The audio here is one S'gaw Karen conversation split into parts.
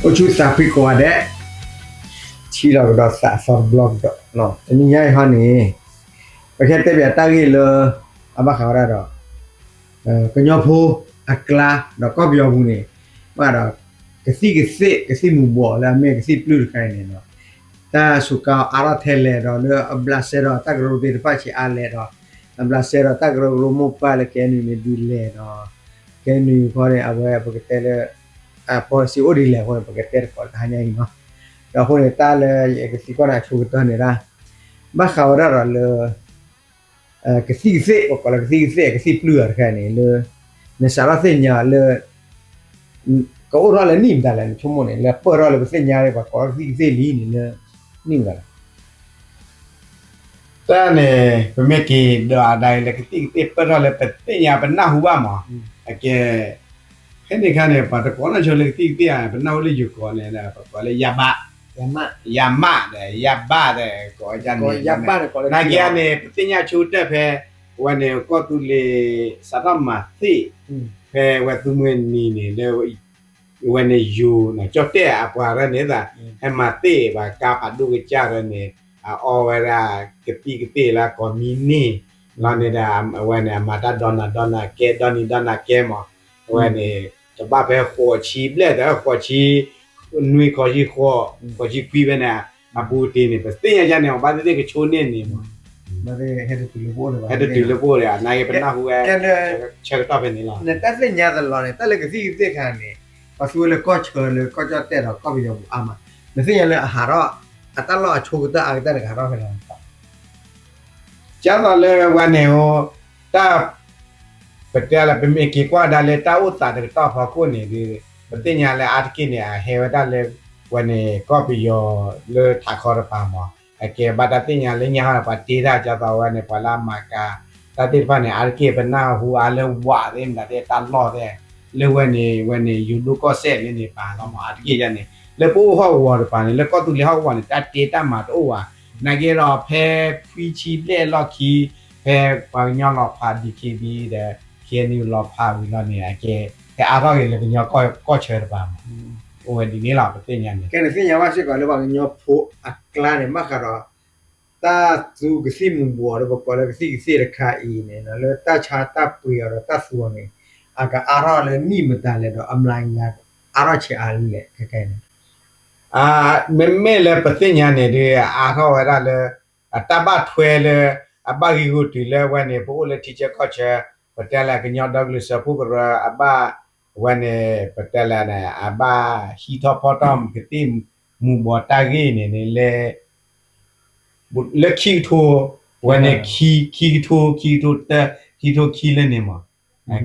အိၣ်ဆူၣ်သးဖှံကိးဂၤဒဲး, ထံၣ်လိာ်ကဒီးသးအသီတဘျီကဒီး, တနံၤညါအံၤဟီန့ၣ် ပကဟဲတဲပၠးတၢ်ဂ့ၢ်လၢ အဘၣ်ဃးဝဲဒၣ်ဒီး ကညီဖိအကျါ ဒီးကီၢ်ပယီၤပူၤန့ၣ် ဘၣ်ဒီး ကသံၣ်ကသ့ၣ် ကသံၣ်မူၤဘှီးလၢအမ့ၢ်ကသံၣ်ပျုၢ်တခါအံၤန့ၣ် တၢ်စူးကါအါထီၣ်ထဲလဲၣ်ဒီး လၢအဘျးစဲဒီးတၢ်ကရၢကရိသ့ၣ်တဖၣ်ဆံးအါလဲၣ်ဒီး အဘျးစဲဒီးတၢ်ကရၢကရိမိၢ်ပှၢ်လၢ ကဲနုာ်န့ၣ်ဒ်လဲၣ်ဒီး ကဲနုာ်ခီန့ၣ် အဝဲပကတဲလၢ policy အိၣ်ဒ်လဲၣ်အဃိန့ၣ် ပကတဲတကိးတဟါညါအံၤနီၤ. ဒီးအဃိန့ၣ် တၢ်လၢယကသံကွၢ်န့ၣ် အဆိကတၢၢ်န့ၣ်ဒၣ် ဘၣ်ဃးဝဲဒၣ်ဒီးလၢ ကသံၣ်ကသ့ၣ် ပကိးလၢကသံၣ်ကသ့ၣ် ကသံၣ်ပျုၢ်အီၤတခါန့ၣ်လၢ နစးထီၣ်သ့ၣ်ညါလၢ ကအိၣ်ထီၣ်လၢနံၣ်မတၤလဲၣ် နဆိကမိၣ်န့ၣ် လၢပၢၢ်ထီၣ်လၢပသ့ၣ်ညါလၢပှၤကိးလၢကသံၣ်ကသ့ၣ်လံန့ၣ်လၢ နံၣ်မတၤလဲၣ်. တၢ်န့ၣ် ပမ့ၢ်က့ၤဒီးအဒၣ်အံၤလၢကသံၣ်ကသ့ၣ်ပၢၢ်ထီၣ်လၢပသ့ၣ်ညါပနၢ်ဟူဘၣ်မး, အကဲ ဖဲန့ၣ်အခါန့ၣ် ပှၤတကိးနီၢ်ဆိလၢကသံၣ်ကသ့ၣ်ဧါ ပနၢ်ဟူလၢယိၤကီးန့ၣ် ပကိးလၢယါဘၣ်, ယါမၣ်ဒီး ယါဘၣ်ဒီး ကိးန့ၣ် နာ်က့န့ၣ် ပသ့ၣ်ညါဆိကတၢၢ်ဖဲ ဝဲန့ၣ် ကီၢ်သူလ့ၤ စးထီၣ်မၤသ့ၣ် ဖဲဝဲသူမှဲနံၤန့ၣ်လၢ ဝဲန့ၣ်ယိၤ ကၠီၣ်တဲၣ်အပှၤရၢန့ၣ်သး ဟဲမၤသ့ၣ်ဘၣ်ကါဖးဒိၣ်ကစၢ်ရၢန့ၣ် အအီဝဲဒၣ်ကသံၣ်ကသ့ၣ်လၢကိးမံၤန့ၣ် လီၤန့ၣ်ဒီး အဝဲန့ၣ် အမၤတၢ်ဒီနၤဒီနၤကဲ ဒီနံၤဒီနၤကဲမး, အဝဲန့ၣ် ကဘၣ်ဖဲဃိးဆံဘျဲၣ်ဒီး ဃိးဆံနွံ ဃိးဆံဃိး ဃိးဆံခွံဖဲန့ၣ် အပူၤတ့ၢ်န့ၣ် ပသ့ၣ်ညါယါန့ၣ် အဘၣ်သ့ၣ်သ့ၣ်ကဆိန့ၢ်န့ၣ်မး, ဟဲတတုၤလၢပအိၣ်လၢၤဘၣ် နာ်က့ပနၢ်ဟူဝဲ ဆၢကတီၢ်ဖဲန့ၣ်လီၤ. နတၢ်သ့ၣ်ညါတလီၤန့ၣ် တၢ်လၢကသံၣ်ကသ့ၣ်တခါန့ၣ် ပှၤသူဝဲလၢကီၢ်ဆၢလၢကီၢ်ကၠီၣ်တဲၣ်ဒီးကီၢ်ပယီၤပူၤအါမး, နသ့ၣ်ညါလၢအဟးထီၣ် အတၢ်လီၢ်အဆိကတၢၢ်အါကတၢၢ်တဂၤထီၣ်ဖဲလဲၣ်. ကၢ်သိးလၢဝဲန့ၣ် တၢ် ပတဲလၢပမ့ၢ်က့ၤကွၢ်ဒၣ်လၢတၢ်အိၣ်သးတကတီၢ်ဖီခိၣ်န့ၣ်ဒီး ပသ့ၣ်ညါလၢအါတက့ၢ်န့ၣ် အဟဲဝဲဒၣ်လၢ ဝဲန့ၣ် ကီၢ်ပယီၤလၢထးခီတပၤမး, အကဲဘၣ်တၢ်သ့ၣ်ညါလၢညါဟီ ပှၤတ့တၢ်ကၢ်သိးဝဲန့ၣ် ပှၤလၢအမၤကၤ တၢ်သ့ၣ်တဖၣ်န့ၣ် အါတက့ၢ် ပနၢ်ဟူအါလၢဝးသ့ၣ်မတၤသ့ၣ်တၢ်လီၢ်သ့ၣ် လၢဝဲန့ၣ် ဝဲန့ၣ် ယိၤဒိၣ်ကီၢ်စဲၣ်လၢန့ၣ်ပၤလီၤမး အါတက့ၢ်ယါန့ၣ် လၢပအိၣ်ဟီၣ်ကဝီၤတပၤန့ၣ် လၢကီၢ်သူလ့ၤဟီၣ်ကဝီၤန့ၣ် တၢ်တ့တၢ်မၤတအိၣ်ဘၣ်, နာ်က့ဒီးဖဲခွံဆံဘျဲၣ်လီၢ်ခံ ဖဲပှၤကညီလီၤဖး DKBA ဒီး KNU လီၤဖးဝံၤလီၤန့ၣ် အကဲ ဟဲအါထီၣ်က့ၤလၢကညီကီၢ်ဆၢတပၤမး, အိၣ်ဝဲဒ်န့ၣ်လီၤ ပသ့ၣ်ညါန့ၣ် ကဲနသ့ၣ်ညါဘၣ်စ့ၢ်ကီးလၢပှၤကညီဖိအကျါန့ၣ် ဘၣ်ဃးဒီး တၢ်သူကသံၣ်မူၤဘှီးဒီးပကိးလၢကသံၣ်ကသ့ၣ်တခါအံၤန့ၣ် လၢတၢ်ဆါတၢ်ပှ့ၤအီၤဒီးတၢ်သူအီၤန့ၣ် အကအါထီၣ်လၢနံၣ်မတၤလဲၣ်ဒီး အမျးကယၤအါထီၣ်ဆံးအါလဲၣ်ခဲကနံၣ်န့ၣ် မ့မ့ၢ်လၢပသ့ၣ်ညါန့ၣ်ဒီး အါထီၣ်ဝဲဒၣ်လၢ အတၢ်ဘၣ်ထွဲလၢ အဘၣ်ဂံာ်ဂူာ်တုၤလၢဝဲန့ၣ် ပအိၣ်လၢထံဆၢကီၢ်ဆၢ ပတဲလၢကညီဒီကလုာ်စၢဖှိၣ်ကရၢ အဘၣ် ဝဲန့ၣ် ပတဲလၢန့ၣ် အဘၣ်ဟံးထီၣ်ဖီၣ်ထီၣ်ကသံၣ်မူၤဘှီးတၢ်ဂ့ၢ်န့ၣ်န့ၣ်လၢ လၢခံကထိ ဝဲန့ၣ် ခံကထိ ခံကထိတၢ ခံကထိခံလၢန့ၣ်မး,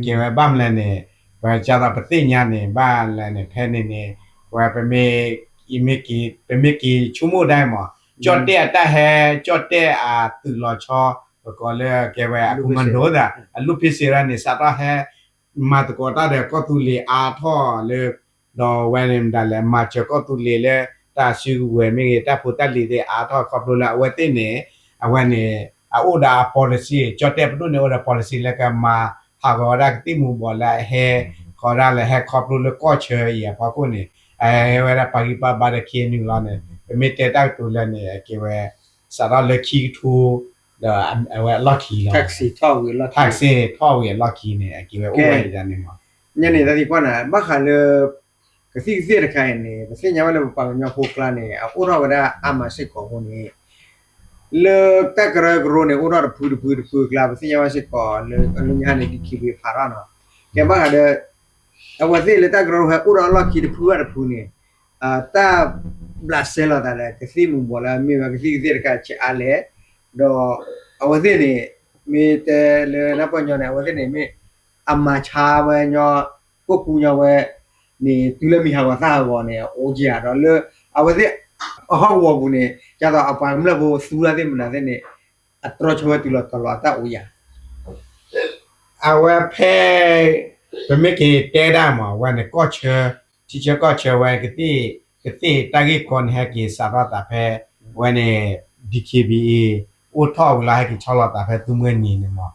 ကဲဝဲဘၣ်မနုၤလဲၣ်န့ၣ် ပကၢ်သိးပသ့ၣ်ညါန့ၣ် ဘၣ်လဲၣ်န့ၣ် ဖဲန့ၣ်န့ၣ် ဝဲ ပမ့ၢ်က့ၤဆိကမိၣ်ဒၣ်မး ကၠီၣ်တဲၣ်အတၢ်ဟဲ ကၠီၣ်တဲၣ်အသုးလီၤဆီ ပကိးလၢကဲဝဲအ commando သး အလူၢ်ဖ့စ့ရၣ်န့ၣ် စးထီၣ်ဟဲ မၤသကိးတၢ်ဒီးကီၢ်သူလ့ၤအါထီၣ်လၢ ဒီးဝဲန့ၣ်မတၤလဲၣ် မၤစၢၤကီၢ်သူလ့ၤလၢ တၢ်စုကဝဲၤမ့ၢ်ဂ့ၤ တၢ်ဖိတၢ်လံၤသ့ၣ်အါထီၣ်ခီဖျိလၢအဝဲသ့ၣ်န့ၣ် အဝဲန့ၣ် အအိၣ်ဒီးအ policy ကၠီၣ်တဲၣ်ပဒိၣ်န့ၣ်အိၣ်ဒီး policy လၢကမၤဟးဂီၤဝဲဒၣ်ကသံၣ်မူၤဘှီးလၢအဟဲ ဃီဒၣ်လၢဟဲခီဖျိလၢကီၢ်ဆၢအံၤအဖီခိၣ်န့ၣ် အဟဲဝဲဒၣ်ပာ်ဂံၢ်ပာ်ဘါဒီး KNU လီၤန့ၣ် ပမ့ၢ်တဲတၢ်ကတိၤလၢန့ၣ် အကဲဝဲ စးထီၣ်လၢခံကထိ ဒီးအဝဲအလီၢ်ခံလီၤ ထးကစ့ၣ်ထီၣ်ဝံၤအလီၢ်ခံန့ၣ် အကဲဝဲအိၣ်ဝဲဒၣ်န့ၣ်မး ညါန့ၣ် တၢ်သံကွၢ်နၤ ဘၣ်ဃးလၢ ကသံၣ်ကသ့ၣ်တခါအံၤန့ၣ် ပသ့ၣ်ညါဝဲလၢပပှၤကညီဖိကျါန့ၣ် အအိၣ်ထီၣ်ဝဲဒၣ်အါမးစ့ၢ်ကီးအဃိန့ၣ် လၢတၢ်ကရၢကရိန့ၣ် အိၣ်ထီၣ်တဖုတဖုတဖုအကျါ ပသ့ၣ်ညါဝဲစ့ၢ်ကီးလၢအလၢညါန့ၣ် DKBA ဖးထီၣ်နီၤ ကဲဘၣ်ဃးဒီး အဝဲသ့ၣ်လၢတၢ်ကရၢကရိဟဲအိၣ်ထီၣ်အလီၢ်ခံတဖုဘၣ်တဖုန့ၣ် တၢ်ဘျးစဲလိာ်သးဒီး ကသံၣ်မူၤဘှီးလၢအမ့ၢ်ဝဲကသံၣ်ကသ့ၣ်တခါဆံးအါလဲၣ် ဒီးအဝဲသ့ၣ်န့ၣ် မ့ၢ်တဲလၢနၢ်ပၢၢ်ညီန့ၣ် အဝဲသ့ၣ်န့ၣ်မ့ၢ် အမၤဆါဝဲညီ ကိၣ်ကူညီဝဲ န့ၣ် တုၤလၢမံၤဟးဂီၤသၣ်ဟးဂီၤန့ၣ် အအိၣ်ယၤဒီးလၢ အဝဲသ့ၣ် အဟီၣ်ကဝီၤပူၤန့ၣ် ကၢ်သိးအပှၤကမျၢၢ်ဖိသူဒၣ်သ့ၣ်မနုၤသ့ၣ်န့ၣ် အတြီဆၢဝဲတုၤလီၤတီၤလီၤအတၢ်အိၣ်ယၤ အဝဲဖဲ ပမ့ၢ်က့ၤတဲဒၣ်မး ဝဲန့ၣ်ကီၢ်ဆၢ ထံဆၢကီၢ်ဆၢဝဲ ကသ့ၣ် ကသ့ၣ်တၢ်ဂ့ၢ်ကီန့ၣ် ဟဲက့ၤစးထီၣ်သးဖဲ ဝဲန့ၣ် DKBA အိၣ်ထီၣ်ဝံၤလီၤ ဟဲက့ၤဆီလီၤသးဖဲသူမှဲနံၤန့ၣ်မး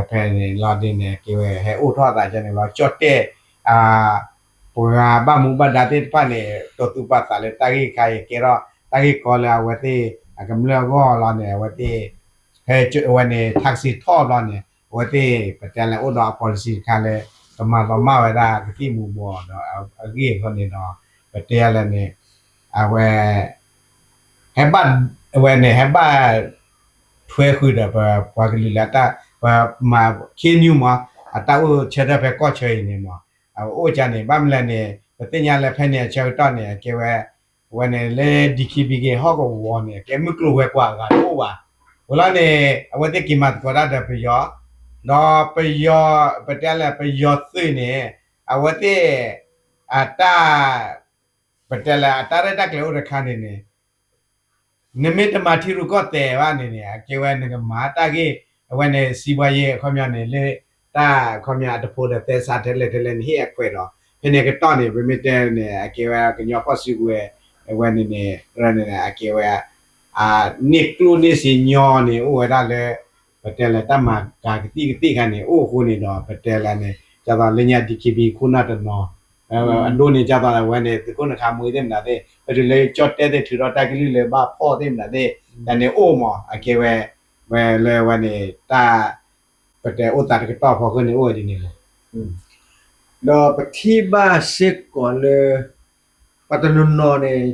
ဖဲန့ၣ်လီၤဒ်န့ၣ် က့ၤဝဲဟဲအိၣ်ထီၣ်သးန့ၣ်လီၤ ကၠီၣ်တဲၣ် အ ပှၤဘၣ်မူဘၣ်ဒါသ့ၣ်တဖၣ်န့ၣ် တိာ်သူၣ်ပာ်သးလၢတၢ်ဂ့ၢ်ခါအံၤ ကဲထီၣ်တၢ်ဂ့ၢ်ကီလၢအဝဲသ့ၣ်အကမျၢၢ်အဂီၢ်လီၤန့ၣ် အဝဲသ့ၣ် ဖဲအဝဲန့ၣ် taxi ထီၣ်ဘျီန့ၣ် အဝဲသ့ၣ် ပတဲလဲၣ် အိၣ်ဒီးအ policy တခါလၢ ကမၤလီၤမၢ်ဝဲဒၣ်ကသံၣ်မူၤဘှီးဒီးအဂ့ၢ်အဃိန့ၣ်ဒီး ပတဲလဲၣ်န့ၣ် အဝဲ ဟဲဘၣ် အဝဲန့ၣ် ဟဲဘၣ်ထွဲဃုာ်ဒီးပပှၤကလုာ်လၢတၢ် ပမၤ KNU မး အတၢ်အိၣ်ဆၢထၢၣ်ဖဲကီၢ်ဆၢအံၤန့ၣ်မး အအိၣ်ကန့ၣ် ဘၣ်မနုၤလဲၣ်န့ၣ် ပသ့ၣ်ညါလၢဖဲန့ၣ်အဆၢကတီၢ်န့ၣ် အကဲဝဲ အဝဲန့ၣ်လၢ DKBA ဟီၣ်ကဝီၤန့ၣ် အကဲမုၢ်ကျိၤဝဲၤကွာ်အဂၤတအိၣ်ဘၣ်. ဝံၤလီၤန့ၣ် အဝဲသ့ၣ်က့ၤမၤသကိးတၢ်ဒီးပယီၤ ဒီးပယီၤ ပတဲလဲၣ် ပယီၤသုးန့ၣ် အဝဲသ့ၣ် အတၢ် ပတဲလဲၣ် အတၢ်ရဲၣ်တၢ်ကျဲၤအိၣ်တခါန့ၣ်န့ၣ် နမ့ၢ်တမၤထံရူၢ်ကီၢ်သဲးဘၣ်န့ၣ်န့ၣ် အကဲဝဲနကမၤတၢ်ဂ့ၢ် အဝဲန့ၣ် စံးဘှါယဲအခီပညီန့ၣ် လၢတၢ်အခီပညီအတဖိဒီးသဲစးထဲလဲၣ်ထဲလဲၣ်န့ၣ် ဟ့ၣ်အခွဲးဒီး ဖဲန့ၣ်ကတီၢ်န့ၣ် ပမ့ၢ်တဲန့ၣ် အကဲဝဲကညီဖီၣ်စုကဝဲၤ အဝဲန့ၣ်န့ၣ် ရၢန့ၣ် အကဲဝဲ န့ၢ်ကျိၣ်န့ၢ်စ့ညီန့ၣ် အိၣ်ဝဲဒၣ်လၢ ပတဲလၢတၢ်မၤကၤကသံၣ်ကသ့ၣ်ခါန့ၣ် အိၣ်အဃိန့ၣ်ဒီး ပတဲလၢန့ၣ် ကၢ်သိးလၢညါ DKBA ခိၣ်နၢ်တနီၤ အဒိန့ၣ် ကၢ်သိးဝဲန့ၣ် သုးခိၣ်နခါမူသ့ၣ်မတၤသ့ၣ် ပတုၤလၢကၠီၣ်တဲၣ်သ့ၣ်ထုးထီၣ်တၢ်ကလုၢ်လၢဘၣ်ဖီၣ်သ့ၣ်မတၤသ့ၣ် တၢ်န့ၣ်အိၣ်မး အကဲဝဲ ဝဲလၢဝဲန့ၣ် တၢ် ပတဲအိၣ်သးတကတီၢ်ဖီခိၣ်န့ၣ် အိၣ်ဝဲဒ်န့ၣ်လီၤ. ဒီးပထံၣ်ဘၣ်စ့ၢ်ကီးလၢ ပှၤတနီၤနီၤန့ၣ်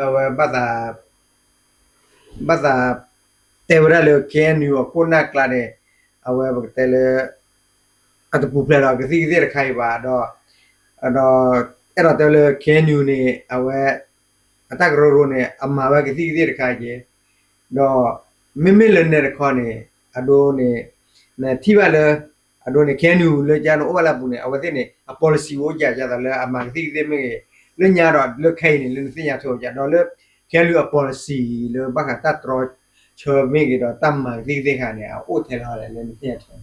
အဝဲ ဘၣ်သး တဲဝဲဒၣ်လၢ KNU အခိၣ်နၢ်ကျါန့ၣ် အဝဲပကတဲလၢ အတပူၤဖျဲးဒီးကသံၣ်ကသ့ၣ်တခါအံၤဘၣ်ဒီး ဒီး အဲၣ်ဒိးတဲလၢ KNU န့ၣ် အဝဲ အတၢ်ကရၢကရိန့ၣ် အမၤဝဲကသံၣ်ကသ့ၣ်တခါက့ၤ ဒီး မ့မ့ၢ်လၢနဲတခီန့ၣ် အဒိန့ၣ် နထံၣ်ဘၣ်လၢ အဒိန့ၣ် KNU လၢကၢ်န့ၣ်အိၣ်ဘၣ်လၢအပူၤန့ၣ် အဝဲသ့ၣ်န့ၣ် အ policy အိၣ်ကၢ်ကၢ်သိးလၢအမၤကသံၣ်ကသ့ၣ်မ့ၢ်ဂ့ၤ လၢညါဒီးလၢခဲအံၤန့ၣ် လၢနသ့ၣ်ညါထွဲကၢ် ဒီးလၢ KNU အ policy လၢဘၣ်ဃးတၢ်တြီဆၢမ့ၢ်ဂ့ၤဒီးတၢ်မၤကသံၣ်ကသ့ၣ်ခါန့ၣ် အအိၣ်ထဲလီၤလဲၣ်လၢနသ့ၣ်ညါထွဲ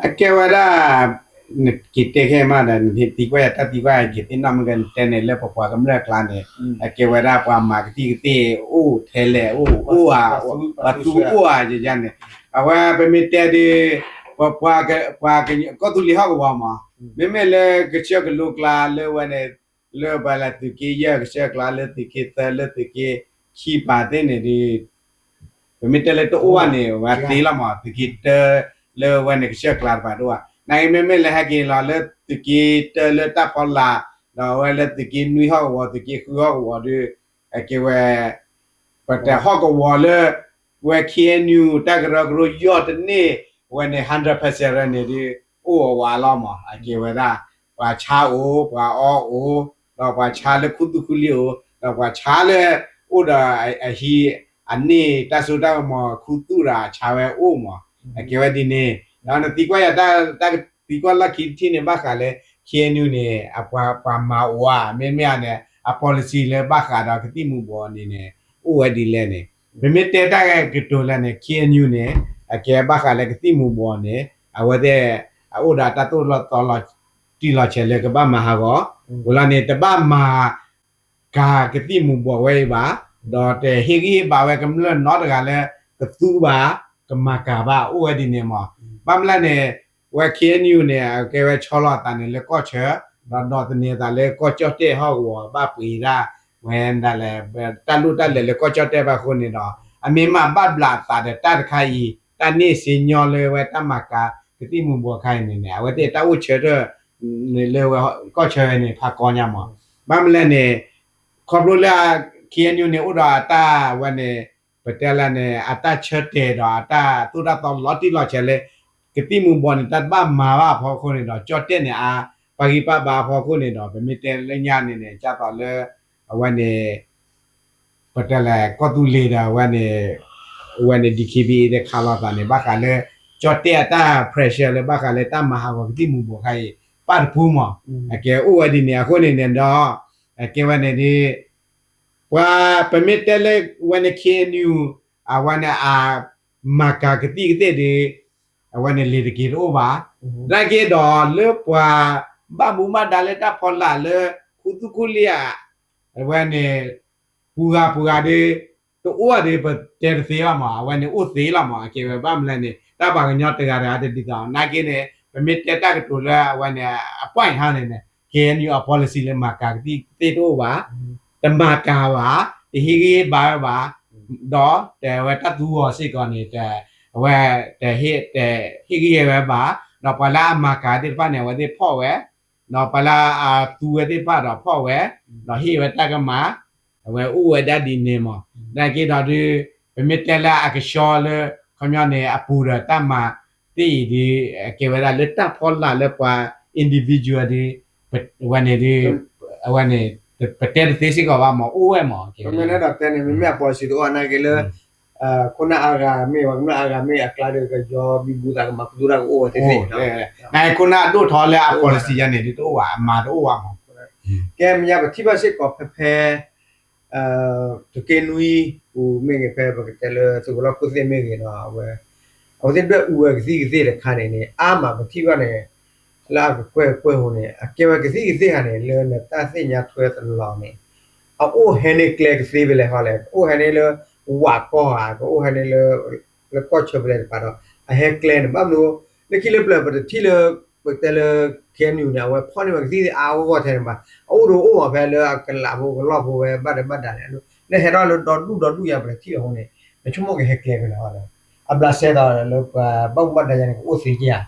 အကဲဝဲဒၣ် နက့ၤတဲခဲမးဒီး နသံကွၢ်ယၤတၢ်သံကွၢ်ယၤက့ၤသ့ၣ်နီၣ်မ့ၢ်ဂ့ၤ နတဲန့ၣ်လၢပပှၤကမျၢၢ်အကျါန့ၣ် အကဲဝဲဒၣ်ပှၤမၤကသံၣ်ကသ့ၣ်အိၣ်ထဲလဲၣ်အိၣ် အိၣ်ဧါ ပှၤသူအိၣ်ဧါယယါန့ၣ် အဝဲပမ့ၢ်တဲဒ် ပှၤ ပှၤကညီကီၢ်သူလ့ၤဟီၣ်ကဝီၤမး မ့မ့ၢ်လၢကစၢၢ်ကလိကျါလၢဝဲန့ၣ် လၢပှၤလၢသုးက့ယဲၢ်ကစၢၢ်ကျါ လၢသုးက့သၢ လၢသုးက့ခံပၤသ့ၣ်န့ၣ်ဒ် ပမ့ၢ်တဲလၢတအိၣ်ဘၣ်န့ၣ် ဝဲသ့လီၤမး သုးက့တၢ လၢဝဲန့ၣ်ကစၢၢ်ကျါတပၤတအိၣ်ဘၣ် နာ်က့မ့မ့ၢ်လၢဟဲက့ၤလီၤလၢသုးက့တၢလၢတၢ်ဖီလာ် ဒီးအဝဲလၢသုးက့နွံဟီၣ်ကဝီၤ သုးက့ဃုဟီၣ်ကဝီၤဒ် အကဲဝဲ ပတဲဟီၣ်ကဝီၤလၢ ဝဲ KNU တၢ်ကရၢကရိယီၢ်တန့ၢ် ဝဲန့ၣ် hundred percent န့ၣ်ဒ် အိၣ်အဝဲလီၤမး အကဲဝဲဒၣ် ပှၤဆါအိၣ် ပှၤအီအိၣ် ဒီးပှၤဆါလၢခူသူၣ်ခူလံၢ်အိၣ် ဒီးပှၤဆါလၢ အိၣ်ဒီးအဟံး အန့ၢ်တၢ်စိတၢ်ကမီၤခူသူၣ်ဒီးဆါဝဲအိၣ်မး အကဲဝဲဒ်န့ၣ် ဒီးနသံကွၢ်ယၤတၢ် တၢ်သံကွၢ်လီၢ်ခံတထံၣ်န့ၣ် ဘၣ်ဃးလၢ KNU န့ၣ် အပှၤ ပှၤမၤအိၣ်ဧါ မ့မ့ၢ်ဧါန့ၣ် အ policy လၢဘၣ်ဃးဒီးကသံၣ်မူၤဘှီးန့ၣ်န့ၣ် အိၣ်ဝဲဒ်လဲၣ်န့ၣ် ပမ့ၢ်တဲတၢ်ကတိၤလၢန့ၣ် KNU န့ၣ် အကဲဘၣ်ဃးလၢကသံၣ်မူၤဘှီးန့ၣ် အဝဲသ့ၣ် အအိၣ်ဒီးတၢ်သိၣ်လီၤသီလီၤတံၢ်လီၤဆဲးလၢကဘၣ်မၤဟးဂီၤ ဝံၤလီၤန့ၣ် တဘၣ်မၤ ကၤကသံၣ်မူၤဘှီးဝဲအံၤဘၣ် ဒီးတဟ့ၣ်ဂံၢ်ဟ့ၣ်ဘါဝဲကမျၢၢ်နီတဂၤလၢ ကသူဘၣ် ကမၤကၤဘၣ် အိၣ်ဝဲဒ်န့ၣ်မး ဘၣ်မနုၤလဲၣ်န့ၣ် ဝဲ KNU န့ၣ် အကဲဝဲဆီလီၤအသးန့ၣ်လၢကီၢ်ဆၢ ဒီးဒိးသန့ၤအသးလၢကီၢ်ကၠီၣ်တဲၣ်ဟီၣ်ကဝီၤ ဘၣ်ပှ့ၤဒၣ် ဝဲဒၣ်လဲၣ် တၢ်လိၣ်တၢ်လဲၤလၢကီၢ်ကၠီၣ်တဲၣ်ဘၣ်အဃိန့ၣ်ဒီး အမ့ၢ်မၤဘၣ်ဘျးအသးဒီးတၢ်တခါအံၤ တၢ်န့ၢ်စ့ညီလၢဝဲတၢ်မၤကၤကသံၣ်မူၤဘှီးခါအံၤန့ၣ်န့ၣ် အဝဲသ့ၣ်တၢ်အိၣ်ဆၢထၢၣ်န့ၣ်လၢဝဲကီၢ်ဆၢဝဲန့ၣ် ဖးကီညါမး ဘၣ်မနုၤလဲၣ်န့ၣ် ခီဖျိလၢ KNU န့ၣ် အိၣ်ဒီးအတၢ်ဝဲန့ၣ် ပတဲလၢန့ၣ် အတၢ်ဆၢတဲာ်ဒီးအတၢ်သိၣ်တၢ်သီလီၤတံၢ်လီၤဆဲးလၢ ကသံၣ်မူၤဘှီးန့ၣ် တၢ်တဘၣ်မၤဘၣ်အဖီခိၣ်န့ၣ်ဒီး ကၠီၣ်တဲၣ်န့ၣ် အါပှၤဂံၢ်ပှၤဘါအဖီခိၣ်န့ၣ်ဒီး ပမ့ၢ်တဲလၢညါန့ၣ်န့ၣ် ကၢ်သိးလၢ အဝဲန့ၣ် ပတဲလဲၣ် ကီၢ်သူလ့ၤဒီးအဝဲန့ၣ် အဝဲန့ၣ် DKBA ဒီးခးလိာ်သးန့ၣ် ဘၣ်ဃးလၢ ကၠီၣ်တဲၣ်အတၢ် pressure လၢဘၣ်ဃးလၢတၢ်မၤဟးဂီၤကသံၣ်မူၤဘှီးခါအံၤ ပၣ်တပူၤမး အကဲအိၣ်ဝဲဒ်န့ၣ် အဃိန့ၣ်န့ၣ်ဒီး အကဲဝဲန့ၣ်ဒ် ပှၤ ပမ့ၢ်တဲလၢဝဲန့ၣ် KNU အဝဲန့ၣ် အ မၤကၤကသံၣ်ကသ့ၣ်ဒ် အဝဲန့ၣ် လ့ၤတက့ၤတအိၣ်ဘၣ်. နာ်က့ဒီး လၢပှၤဘၣ်မူဘၣ်ဒါလၢတၢ်ဖီလာ်လၢ ခူသူၣ်ခူလံၢ်ဧါ အဝဲန့ၣ် ပူၤဂၤပူၤဂၤဒ် တအိၣ်ဘၣ်ဒ် ပတဲတသ့ဘၣ်မး အဝဲန့ၣ်အိၣ်သ့လီၤမး အကဲဝဲဘၣ်မနုၤလဲၣ်န့ၣ် တၢ်ပှၤကညီတဂၤတဂၤတဒ်သိး နာ်က့န့ၣ် ပမ့ၢ်တဲတၢ်ကတိၤလၢအဝဲန့ၣ် အ point ဟီန့ၣ်န့ၣ် KNU အ policy လၢမၤကၤကသံၣ်ကသ့ၣ်တအိၣ်ဘၣ်, တမၤကၤဘၣ်, တဟ့ၣ်ဂံၢ်ဟ့ၣ်ဘါဝဲဘၣ်, ဒီးတဲဝဲတၢ်သူအီၤစ့ၢ်ကီးန့ၣ် အဝဲ တဟ့ၣ်ဂံၢ်ဟ့ၣ်ဝဲဘၣ်, ဒီးပှၤလၢအမၤကၤသ့ၣ်တဖၣ်န့ၣ် အဝဲသ့ၣ်ဖီၣ်ဝဲ, ဒီးပှၤလၢအသူဝဲသ့ၣ်တဖၣ်ဒီးဖီၣ်ဝဲ, ဒီးဟ့ၣ်ဝဲတၢ်ကမၣ်, အဝဲအိၣ်ဝဲဒၣ်ဒ်န့ၣ်မး. နာ်က့ဒီးဒုး ပမ့ၢ်တဲလၢအကဆှီလၢ ခီပညီန့ၣ် အပူၤဒီးတၢ်မၤသ့ၣ်အံၤဒုး အကဲဝဲဒၣ်လၢတၢ်ဖီလာ်လၢပှၤ individual ဒုး အဝဲန့ၣ်ဒုး အဝဲန့ၣ် ပတဲတသ့စ့ၢ်ကီးဘၣ်မး အိၣ်ဝဲမး ကဲဝဲဒၣ် မ့မ့ၢ်အ policy တအိၣ်နာ်က့လၢ ခိၣ်နၢ်အါဂၤမ့ၢ် ပှၤကမျၢၢ်အါဂၤမ့ၢ် အကျါဒီးကယီဘံဘူသးကမၤကသူတၢ်ကအိၣ်ဝဲသ့ၣ်သ့ၣ် ခိၣ်နၢ်အဒိၣ်ထီလၢအ policy ယၤန့ၣ် ဒုးတအိၣ်ဘၣ် အမၤတအိၣ်ဘၣ်မး. ကဲမ့ၢ်ညါပထံၣ်ဘၣ်စ့ၢ်ကီးဖဲဖဲ သုးက့နွံပူၤမ့ၢ်ဂ့ၤ ဖဲပကတဲလၢသုးကလီၢ်ခိၣ်သ့ၣ်မ့ၢ်ဂ့ၤဒီး အဝဲ အဝဲသ့ၣ်ဒွဲၣ်အူဝဲကသံၣ်ကသ့ၣ်တခါန့ၣ်န့ၣ် အါမးပထံၣ်ဘၣ်န့ၣ် လၢအကကွဲၢ်ကွဲၢ်ဟိန့ၣ် အကဲဝဲကသံၣ်ကသ့ၣ်ဧါန့ၣ် လၢနတၢ်သ့ၣ်ညါထွဲတလီၤန့ၣ် အအိၣ်ဟဲန့ၢ်ကျဲကသ့ဖဲလဲၣ်ဟီလဲၣ် ကအိၣ်ဟဲန့ၢ်လၢ ဝးကီၢ်ဧါ ကအိၣ်ဟဲန့ၢ်လၢ လၢကီၢ်ဆၢဖဲလဲၣ်တပၤဒီး အဟဲကျဲန့ၣ် ဘၣ်မနုၤ လၢခံလၢပျၢၤပတထံၣ်လၢ ပတဲလၢ KNU န့ၣ် အဝဲဖီၣ်န့ၢ်ဝဲကသံၣ်သ့ၣ်အါဂီၢ်ဂီၢ်ထဲန့ၣ်ဘၣ် အအိၣ်ဒီးအိၣ်မးဖဲလၢအကလးဖိကလီၢ်ဖိဝဲဘၣ်ဒဲးဘၣ်ဒါန့ၣ် လၢဟဲထီၣ်လၢဒီဒူၣ်ဒီဒူၣ်ယါပတထံၣ်အဃိန့ၣ် နဆိကမိၣ်ကဟဲကျဲဖဲလဲၣ်ဟီလဲၣ် အဘျးစဲဒီးလၢပှၤဘၣ်မူဘၣ်ဒါယါန့ၣ် ကအိၣ်သ့က့ၤ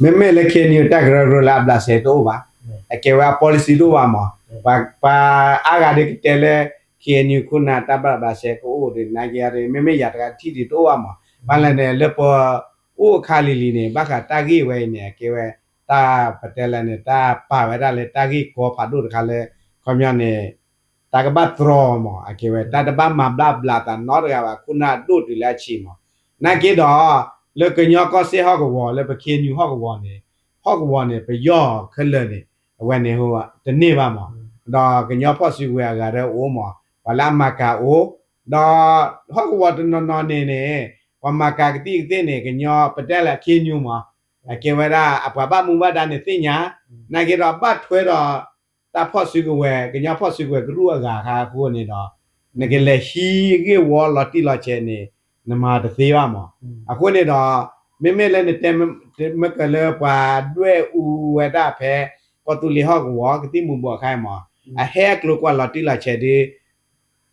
ဧါ မ့မ့ၢ်လၢ KNU တၢ်ကရၢကရိလၢအဘျးစဲတအိၣ်ဘၣ်, အကဲဝဲအ policy တအိၣ်ဘၣ်မး, ပှၤအါဂၤဒုးကတဲလၢ KNU ခိၣ်နၢ်တၢ်ဘၣ်ဘျးစဲကအိၣ်ဒီး နာ်က့အံၤ မ့မ့ၢ်ယၤတဂၤထံၣ်ဒုးတအိၣ်ဘၣ်မး, ဘၣ်လဲၣ်န့ၣ် လၢပအိၣ်အခါလံၤလံၤန့ၣ် ဘၣ်ဃးတၢ်ဂ့ၢ်ဝဲအံၤန့ၣ် အကဲဝဲ တၢ်ပတဲလဲၣ်န့ၣ် တၢ်ပာ်ဝဲဒၣ်လၢတၢ်ဂ့ၢ်ကီဖးဒိၣ်တခါလၢ ခီပညီန့ၣ် တၢ်ကဘၣ်တြီမး အကဲဝဲ တၢ်တဘၣ်မၤဘျါဘျးသးနီတဂၤဘၣ် ခိၣ်နၢ်ဒိၣ်တုၤလၢအဆံးမး, နာ်က့ဒီး လၢကညီကီၢ်စဲၣ်ဟီၣ်ကဝီၤ လၢပ KNU ဟီၣ်ကဝီၤန့ၣ် ဟီၣ်ကဝီၤန့ၣ် ပယီၤခဲလၢာ်န့ၣ် အဝဲန့ၣ် တန့ၢ်ဘၣ်မး, ဒီးကညီဖီၣ်စုကဝဲၤအဂၤဒီးအိၣ်မး, ပှၤလၢအမၤကၤအိၣ်, ဒီးဟီၣ်ကဝီၤတနီၤနီၤန့ၣ်န့ၣ် ပှၤမၤကၤကသံၣ်ကသ့ၣ်န့ၣ် ကညီပတဲလၢ KNU မး, အကဲဝဲဒၣ် အပှၤဘၣ်မူဘၣ်ဒါန့ၣ်သ့ၣ်ညါ, နာ်က့ဒီးဘၣ်ထွဲဒီး တၢ်ဖီၣ်စုကဝဲၤ ကညီဖီၣ်စုကဝဲၤကရူၢ်အဂၤအခါအဃိန့ၣ်ဒီး နကလဲၤဟံးဂ့ၢ်ဝီလီၤတံၢ်လီၤဆဲးန့ၣ် နမၤတသ့ဘၣ်မး, အဃိန့ၣ်ဒီး မ့မ့ၢ်လၢနတဲ မ့ၢ်ကလၢပှၤဒွဲၣ်အူဝဲဒၣ်ဖဲ ကီၢ်သူလ့ၤဟီၣ်ကဝီၤ ကသံၣ်မူၤဘှီးအခါအံၤမး, အဟဲအကျိၤကွၢ်လီၤတံၢ်လီၤဆဲးဒုး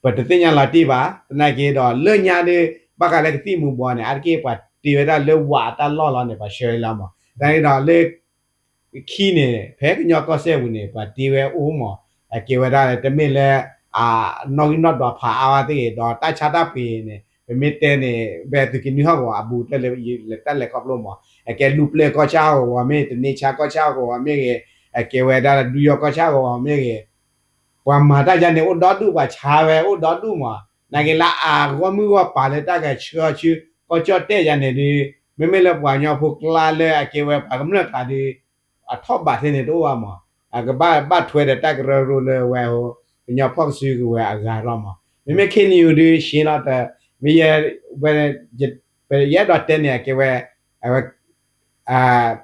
ပတသ့ၣ်ညါလီၤတံၢ်ဘၣ်, သနာ်က့ဒီး လၢညါဒုး ဘၣ်ဃးလၢကသံၣ်မူၤဘှီးန့ၣ် အါတက့ၢ်ပှၤတ့ဝဲဒၣ်လၢဝးအတၢ်လီၢ်လီၤန့ၣ် ပှၤဆှၢလီၤမး, သနာ်က့ဒီးလၢ ခံန့ၣ် ဖဲကညီကီၢ်စဲၣ်ပူၤန့ၣ် ပှၤတ့ဝဲအိၣ်မး, အကဲဝဲဒၣ်တမ့ၢ်လၢ အနီၣ်ဂံၢ်နီၣ်ဒွးဖးအါဝဲသ့ၣ်ဂ့ၤ ဒီးတၢ်ဆါတၢ်ပှ့ၤန့ၣ် ပမ့ၢ်တဲန့ၣ် ဖဲသုးက့နွံဟီၣ်ကဝီၤအဘူးတၢၢ်လၢ လၢတၢ်လဲၤခီဖျိမး, အကဲလူၤပျဲၢ်ကီၢ်ဆၣ်ဟီၣ်ကဝီၤမ့ၢ် တန့ၢ်ဆါကီၢ်ဆၣ်ဟီၣ်ကဝီၤမ့ၢ်ဂ့ၤ, အကဲဝဲဒၣ်ဒုးယီၢ်ကီၢ်ဆၣ်ဟီၣ်ကဝီၤမ့ၢ်ဂ့ၤ ပှၤမၤတၢ်ယါန့ၣ်အိၣ်ဒီဒူၣ် ပှၤဆါဝဲအိၣ်ဒီဒူၣ်မး, နာ်က့လၢအဂီၢ်မုၢ်ဂီၢ်ပာ်လၢတၢ်ဂဲၤဆၢဆူ ကီၢ်ကၠီၣ်တဲၣ်ယါန့ၣ်ဒုး မ့မ့ၢ်လၢပှၤကညီဖိကျါလၢအကဲဝဲပှၤကမျၢၢ်ကျါဒုး အထီၣ်ဘးထဲန့ၣ်တအိၣ်ဘၣ်မး, အကဘၣ်ဘၣ်ထွဲဒီးတၢ်ကရၢကရိလၢဝဲ ကညီဖီၣ်စုကဝဲၤအဂၤလီၤမး, မ့မ့ၢ် KNU ဒုး ရှဲလီၤတၢ် မ့ၢ်ယဲ ဝဲ ပယအဲၣ်ဒိးတဲန့ၣ် အကဲဝဲ အဝဲ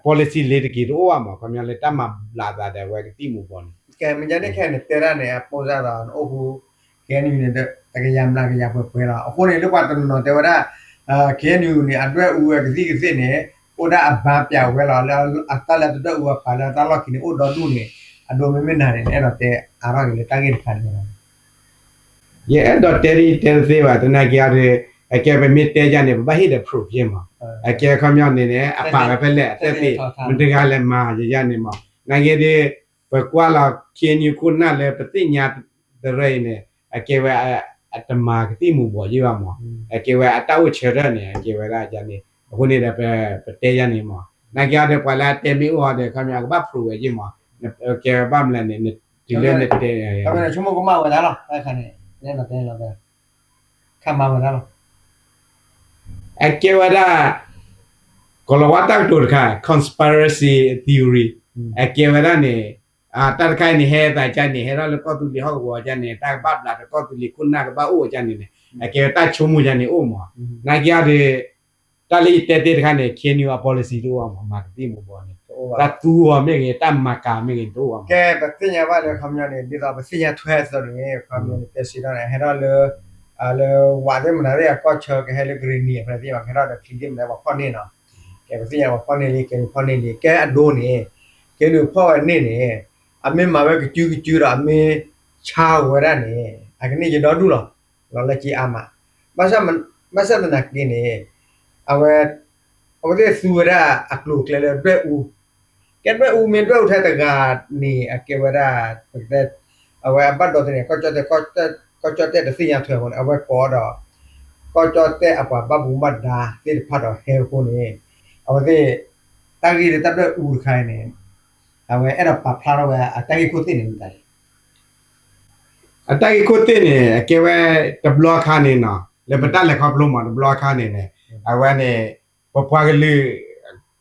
policy လ့ၤတက့ၤတအိၣ်ဘၣ်မး ခီပညီလၢတၢ်မၤဘျးသးဒီးဝဲကသံၣ်မူၤဘှီးန့ၣ်, ကဲမ့ၢ်ဒ်န့ၣ်ခဲအံၤန့ၣ် တဲဒၣ်န့ၣ် အပိၢ်စၢ်ဒီးနအိၣ်ဃူ KNU န့ၣ် တကယၤမျးကယၤပှဲၤပှဲၤလီၤ. အဃိန့ၣ် လၢပှၤတနီၤနီၤတဲဝဲဒၣ် KNU န့ၣ် အဒွဲၣ်အူဝဲကသံၣ်ကသ့ၣ်န့ၣ် အိၣ်ဒၣ်အဘါပျးဝဲလီၤ လၢအတၢ်လၢတဒွဲၣ်အူအပှၤလၢတၢ်လီၢ်ခံန့ၣ် အိၣ်ဒီဒူၣ်န့ၣ် အဒိမ့မ့ၢ်နၤန့ၣ် နအဲၣ်ဒိးတဲအါထီၣ်က့ၤလၢတၢ်ဂ့ၢ်တခါန့ၣ် ယအဲၣ်ဒိးတဲဒ်တဲတသ့ဘၣ် သနာ်က့အံၤ အကဲပမ့ၢ်တဲယါန့ၣ် ပဘၣ်ဟ့ၣ်ဒီး proof ယ့ၢ်မး, အကဲခီပညီန့ၣ်န့ၣ် အပာ်ဝဲဖဲလဲၣ် အတၢ်သ့ၣ် မတၤတဂၤလဲၤမၤယၤန့ၣ်မး, နာ်က့ဒ် ပကွၢ်လီၤ KNU ခိၣ်နၢ်လၢပသ့ၣ်ညါတရၢအံၤန့ၣ် အကဲဝဲ အတမၤကသံၣ်မူၤဘှီးယ့ၢ်ဘၣ်မး, အကဲဝဲအတၢ်အိၣ်ဆၢထၢၣ်န့ၣ် အကဲဝဲဒၣ်ယါန့ၣ် အဃိန့ၣ်ဒီး ပတဲယါန့ၣ်မး, နာ်က့အံၤဒီး ပှၤလၢအတဲမ့ၢ်အိၣ်အီၤဒီး ခီပညီ အကဘၣ် proof ဝဲယ့ၢ်မး, ကဲဘၣ်မလဲၣ်န့ၣ် တုၤလၢနတဲ ဆိကမိၣ်ကမၣ်ဝဲဒၣ်လီၤ တၢ်တခါန့ၣ် လၢနတဲလီၤ ခးမၤဝဲဒၣ်လီၤ အကဲဝဲဒၣ် ကီၤလၤဝါတၢ်ကတိၤတခါ conspiracy theory အကဲဝဲဒၣ်န့ၣ် တၢ်တခါအံၤန့ၣ် ဟဲသးကါန့ၣ် ဟဲထီၣ်လၢကီၢ်သူလ့ၤဟီၣ်ကဝီၤကါန့ၣ် တၢ်ကဘၣ်ဘျးဒီးကီၢ်သူလ့ၤခိၣ်နၢ်ကဘၣ်အိၣ်ကါန့ၣ်န့ၣ် အကဲဝဲတၢ်ဆိကမိၣ်ကါန့ၣ်အိၣ်မး, နာ်က့အံၤဒီး တၢ်လၢယတဲသ့ၣ်တခါန့ၣ် KNU အ policy တအိၣ်ဘၣ်မး မၤကသံၣ်မူၤဘှီးန့ၣ်, တၢ်သူအီၤမ့ၢ်ဂ့ၤ တၢ်မၤကၤမ့ၢ်ဂ့ၤန့ၣ် တအိၣ်ဘၣ်မး, ကဲပသ့ၣ်ညါဘၣ်လၢခီပညီန့ၣ် ဒ်သိးပသ့ၣ်ညါထွဲအသိးန့ၣ် ခီပညီန့ၣ် တဲစံးထီၣ်န့ၣ် ဟဲထီၣ်လၢ လၢဝးသ့ၣ်မတၤသ့ၣ်အကီၢ်ဆၢ ကဟဲလၢကရ့ၣ်နံၤအဖဲသ့ၣ်မး ကဟဲထီၣ်ဒီးချံသ့ၣ်မတၤပှၤဖီၣ်န့ၢ်နီၤ, ပသ့ၣ်ညါပှၤဖီၣ်န့ၢ်လံ KNU ဖီၣ်န့ၢ်လံ ကဲအဒိန့ၣ် KNU ဖီၣ်ဝဲန့ၣ်န့ၣ် အမ့ၢ်မၤဝဲကစုကစုဒီး အမ့ၢ်ဆါဝဲဒၣ်န့ၣ် အကန့ၢ်ယဒီဒူၣ်လီၤ. လီၤလၢက့အါမး ဘၣ်ဆၣ်သနာ်က့န့ၣ် အဝဲ အဝဲသ့ၣ်သူဝဲဒၣ်အကျိၤအကျဲလၢဒွဲၣ်အူ ကဲဒွဲၣ်အူမ့ၢ်ဒွဲၣ်အူထဲတဂၤန့ၣ် အကဲဝဲဒၣ် ပကတဲ အဝဲအဘၣ်ဒီးသန့ၤ ကီၢ်ကၠီၣ်တဲၣ် ကီၢ်ကၠီၣ်တဲၣ်တသ့ၣ်ညါထွဲအဃိန့ၣ် အဝဲကိးဒီး ကီၢ်ကၠီၣ်တဲၣ်အပှၤဘၣ်မူဘၣ်ဒါသ့ၣ်တဖၣ်ဒီးဟဲအဃိန့ၣ် အဝဲသ့ၣ် တၢ်ဂ့ၢ်လၢတၢ်ဒွဲၣ်အူတခါအံၤန့ၣ် အဝဲအဲၣ်ဒိးပာ်ဖျါထီၣ်ဝဲအတၢ်ဂ့ၢ်ခိၣ်သ့ၣ်န့ၣ်မတၤလဲၣ်. အတၢ်ဂ့ၢ်ခိၣ်သ့ၣ်န့ၣ် အကဲဝဲတဘျီခါန့ၣ်နီၤ လၢပတၢ်လဲၤခီဖျိမး တဘျီခါန့ၣ်န့ၣ် အဝဲန့ၣ် ပပှၤကလုာ်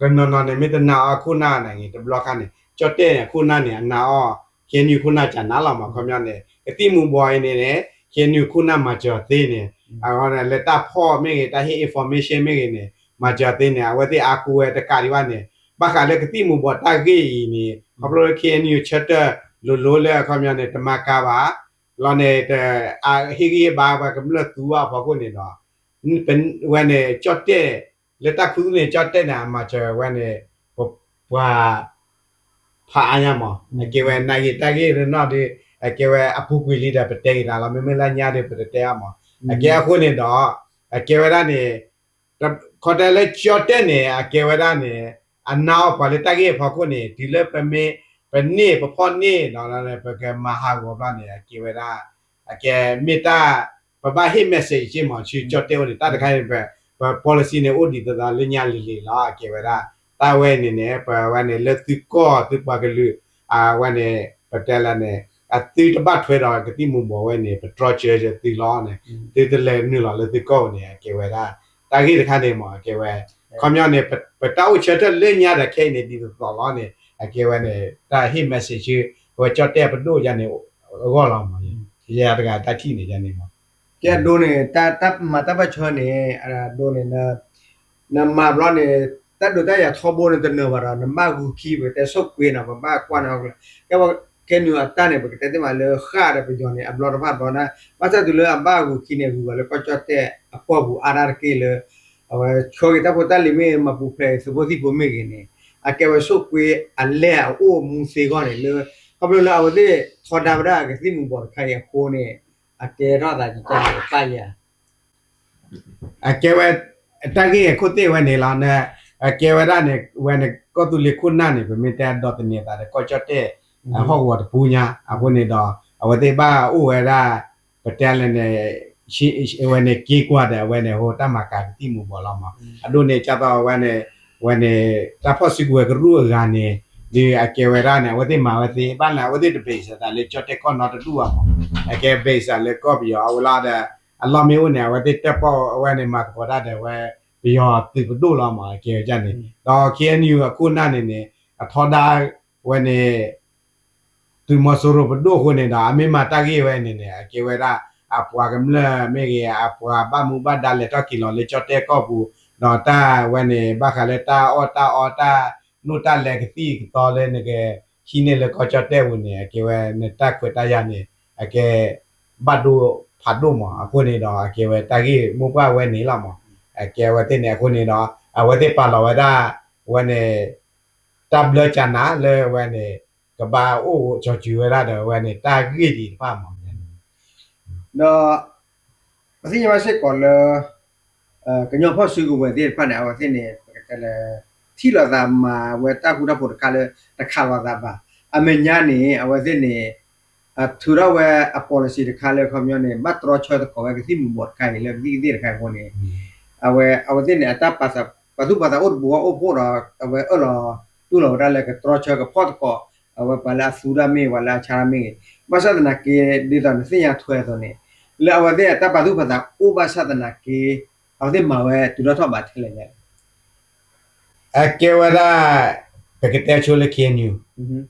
တနီၤနီၤန့ၣ် မ့ၢ်တနာ်အီၤအခိၣ်နၢ်န့ၣ် တဘျီခါန့ၣ် ကၠီၣ်တဲၣ်န့ၣ် အခိၣ်နၢ်န့ၣ် အနာ်အီၤ KNU ခိၣ်နၢ်ကနၣ်လီၤမး ခီပညီန့ၣ် ကသံၣ်မူၤဘှီးအံၤန့ၣ်န့ၣ် KNU ခိၣ်နၢ်မၤစၢၤသ့န့ၣ် လၢတၢ်ဖီၣ်မ့ၢ်ဂ့ၤ တၢ်ဟ့ၣ် information မ့ၢ်ဂ့ၤန့ၣ် မၤစၢၤသ့န့ၣ် အဝဲသ့ၣ်အါကိးဝဲတကးဒံးဘၣ်န့ၣ် ဘၣ်ဃးလၢကသံၣ်မူၤဘှီးတၢ်ဂ့ၢ်အံၤန့ၣ် ခီဖျိလၢ KNU charter လိၤလိၤလၢအခီပညီန့ၣ် တမၤကၤဘၣ် လီၤန့ၣ် ဟ့ၣ်ဂံၢ်ဟ့ၣ်ဘါဝဲကမျၢၢ်သူဘၣ်အဖီခိၣ်န့ၣ်ဒီး ဝဲန့ၣ် ကၠီၣ်တဲၣ် လၢတၢ်ခူသူၣ်န့ၣ် ကၠီၣ်တဲၣ်န့ၣ် အမၤစၢၤဝဲန့ၣ် ပပှၤ ဖးအါညါမး အကဲဝဲနာ်ဂ့ၤတၢ်ဂ့ၢ်ရနီၣ်ဒီး အကဲဝဲအပူၤကွံာ်လံဒီး ပတဲက့ၤတၢ်လီၤ မ့မ့ၢ်လၢညါဒီး ပတတဲအါမး အကဲအဃိန့ၣ်ဒီး အကဲဝဲဒၣ်န့ၣ် ခီတဲလၢကၠီၣ်တဲၣ်န့ၣ် အကဲဝဲဒၣ်န့ၣ် အနာ်အီၤပှၤလၢတၢ်ဂ့ၢ်အဖီခိၣ်န့ၣ် တုၤလၢပမ့ၢ် ပန့ၢ် ပဖီၣ်န့ၢ်ဒီး ပကမၤဟးဂီၤဘျီန့ၣ် အကဲဝဲဒၣ် အကဲမ့ၢ်တၢ် ပဘၣ်ဟ့ၣ် message က့မး ဆူကၠီၣ်တဲၣ်အိၣ်န့ၣ် တၢ်တခါန့ၣ် ပ ပ policy န့ၣ် အိၣ်ဒံးသးလၢညါလံၤလံၤလီၤ အကဲဝဲဒၣ် တၢ်ဝဲန့ၣ်န့ၣ် ပဝဲန့ၣ်လၢသုကီၢ်သုပှၤကလုာ် အဝဲန့ၣ် ပတဲလၢန့ၣ် အသုတဘၣ်ထွဲဒီးကသံၣ်မူၤဘှီးဝဲန့ၣ် ပတြီစၢၤသုလီၤန့ၣ် သုတလဲၤနုာ်လီၤလၢသုကီၢ်ပူၤန့ၣ် အကဲဝဲဒၣ် တၢ်ဂ့ၢ်တခါန့ၣ်မး အကဲဝဲ ခီပညီန့ၣ် ပတၢ်အိၣ်ဆၢထၢၣ်လၢညါဒီးခဲအံၤန့ၣ် ဒ်သိးသိးလီၤန့ၣ် အကဲဝဲန့ၣ် တၢ်ဟ့ၣ် message ဆူ အဝဲကၠီၣ်တဲၣ်ပဒိၣ်ယါန့ၣ် အဂီၢ်လီၤမး ယတဂၤတၢ်ထံၣ်န့ၣ်ယါန့ၣ်မး ကဲအဒိန့ၣ် တၢ်မၤတၢ်ဘၣ်ဆၢန့ၣ် အဒိန့ၣ် နမၤဘျီန့ၣ် တၢ်ဒုးတၢ်ယၤထီဘိန့ၣ်တနၢၤဘၣ်ဒီး နဘၣ်ဂုာ်ခံ ပတဲဆိၣ်ကွ့နီၤ ပဘၣ်ကွၢ်န့ၣ် ကဲပှၤ KNU အတၢ်န့ၣ် ပကတဲသ့မးလၢဃၣ်ဒီးပယီၤန့ၣ် အဘျီတဖၣ်ဘျီန့ၣ် ဘၣ်ဆၣ်တုၤလၢအဘၣ်ဂုာ်ခံန့ၣ် ဂုာ်ဘၣ်လၢကီၢ်ကၠီၣ်တဲၣ်အကီၢ်ပူၤအါဒၣ်တက့ၢ်လၢ အဝဲဆှၢက့ၤတၢ်ဖိတၢ်လံၤမ့ၢ် မၤပူၤဖျဲးသုးဖိသံၣ်ဖိမ့ၢ်ဂ့ၤန့ၣ် အကဲဝဲဆိၣ်ကွ့အလဲၢ်အအိၣ်မူသ့အဂီၢ်န့ၣ်လၢ ခီဖျိလၢအဝဲသ့ၣ်ထီဒါဝဲဒၣ်ကသံၣ်မူၤဘှီးတခါအံၤအဃိန့ၣ် အကဲထီၣ်သးကကၢ်န့ၣ်ပာ်ယၤ အကဲဝဲ တၢ်ဂ့ၢ်အခိၣ်သ့ၣ်ဝဲန့ၣ်လီၤ အကဲဝဲဒၣ်န့ၣ် ဝဲန့ၣ်ကီၢ်သူလ့ၤခိၣ်နၢ်န့ၣ် ပမ့ၢ်တဲဒီးသန့ၤသးဒီးကီၢ်ကၠီၣ်တဲၣ် ဟီၣ်ကဝီၤတပူၤညါ အဃိန့ၣ်ဒီး အဝဲသ့ၣ်ဘၣ်အိၣ်ဝဲဒၣ် ပတဲလဲၣ်န့ၣ် ဝဲန့ၣ်က့ၤကွၢ်ဒီး အဝဲန့ၣ်ဟိတၢ်မၤကၤကသံၣ်မူၤဘှီးလီၤမး အဒိန့ၣ် ကၢ်သိးဝဲန့ၣ် ဝဲန့ၣ် တၢ်ဖီၣ်စုကဝဲၤကရူၢ်အဂၤန့ၣ် ဒီးအကဲဝဲဒၣ်န့ၣ် အဝဲသ့ၣ်မၤဝဲသ့ ဘၣ်လၢအဝဲသ့ၣ်တ base သးလၢကၠီၣ်တဲၣ်ကီၢ်နီတဒူၣ်ဘၣ်မး အကဲ base သးလၢကီၢ်ပယီၤအဝဲလီၤဒီး အလီၢ်မ့ၢ်အိၣ်န့ၣ် အဝဲသ့ၣ်တၢၣ်ပီၣ်ဝဲန့ၣ် မၤသကိးတၢ်ဒီးဝဲ ပယီၤသုးပဒိၣ်လီၤမး အကဲဝဲန့ၣ် ဒီး KNU အခိၣ်နၢ်န့ၣ်န့ၣ် အထီဒါဝဲန့ၣ် သုးမီၤစိရိၤပဒိၣ်အဃိန့ၣ်ဒီး အမ့ၢ်မၤတၢ်ဂ့ၢ်ဝဲန့ၣ်န့ၣ် အကဲဝဲဒၣ် အပှၤကမျၢၢ်မ့ၢ်ဂ့ၤ အပှၤဘၣ်မူဘၣ်ဒါလဲၤထီၣ်က့ၤလီၤလၢကၠီၣ်တဲၣ်ကီၢ်ပူၤ ဒီးတၢ်ဝဲန့ၣ် ဘၣ်ဃးလၢတၢ်အီၣ်တၢ်အီတၢ်လိၣ်တၢ်လဲၤကသံၣ်ကသီလၢနကဟံးန့ၢ်လၢကီၢ်ကၠီၣ်တဲၣ်ပူၤန့ၣ် အကဲဝဲနတၢ်ခွဲးတၢ်ယာ်န့ၣ် အကဲ ဘၣ်ဒိဖးဒိၣ်မး အဃိန့ၣ်ဒီး အကဲဝဲတၢ်ဂ့ၢ်မိၢ်ပှၢ်ဝဲန့ၣ်လီၤမး အကဲဝဲသ့ၣ်န့ၣ် အဃိန့ၣ်ဒီး အဝဲသ့ၣ်ပာ်လီၤဝဲဒၣ် ဝဲန့ၣ် တၢ်ဘျၢကနၤလၢဝဲန့ၣ် ကဘၣ်အိၣ်ကၠီၤစုၤဝဲဒၣ်ဒီးဝဲန့ၣ် တၢ်ဂ့ၢ်ဒံးတဖၣ်မး ဒီး ပသ့ၣ်ညါဘၣ်စ့ၢ်ကီးလၢ ကညီဖီၣ်စုကဝဲၤသ့ၣ်တဖၣ်န့ၣ် အဝဲသ့ၣ်န့ၣ် ပကတဲလၢ ထံၣ်လိာ်သးမၤဝဲတၢ်ဃူတၢ်ဖိးတခါလၢ တခးလိာ်သးဘၣ်. အမဲာ်ညါန့ၣ် အဝဲသ့ၣ်န့ၣ် ထုးထီၣ်ဝဲအ policy တခါလၢ ခီပညီန့ၣ် ဘၣ်တြီဆၢသကိးဝဲကသံၣ်မူၤဘှီးတခါအံၤလၢကသံၣ်ကသ့ၣ်တခါအဃိန့ၣ် အဝဲ အဝဲသ့ၣ်န့ၣ် အတၢ်ပာ်သူၣ်ပာ်သးအိၣ်တပူၤအိၣ်ဖှိၣ်ဒီး အဝဲအၢၣ်လီၤတူၢ်လိာ်ဝဲဒၣ်လၢကတြီဆၢကဖီၣ်သကိး အဝဲပှၤလၢအသူတၢ်မ့ၢ်ဂ့ၤ ပှၤလၢအဆါတၢ်မ့ၢ်ဂ့ၤ ဘၣ်ဆၣ်သနာ်က့ ဒ်သိးနသ့ၣ်ညါထွဲအသိးန့ၣ် လၢအဝဲသ့ၣ်အတၢ်ပာ်သူၣ်ပာ်သးအိၣ်ဘၣ်ဆၣ်သနာ်က့ အဝဲသ့ၣ်မၤဝဲတုၤထီၣ်ထီၣ်ဘးထဲလဲၣ်ညါ အကဲဝဲဒၣ် ပကတဲဆိလၢ KNU,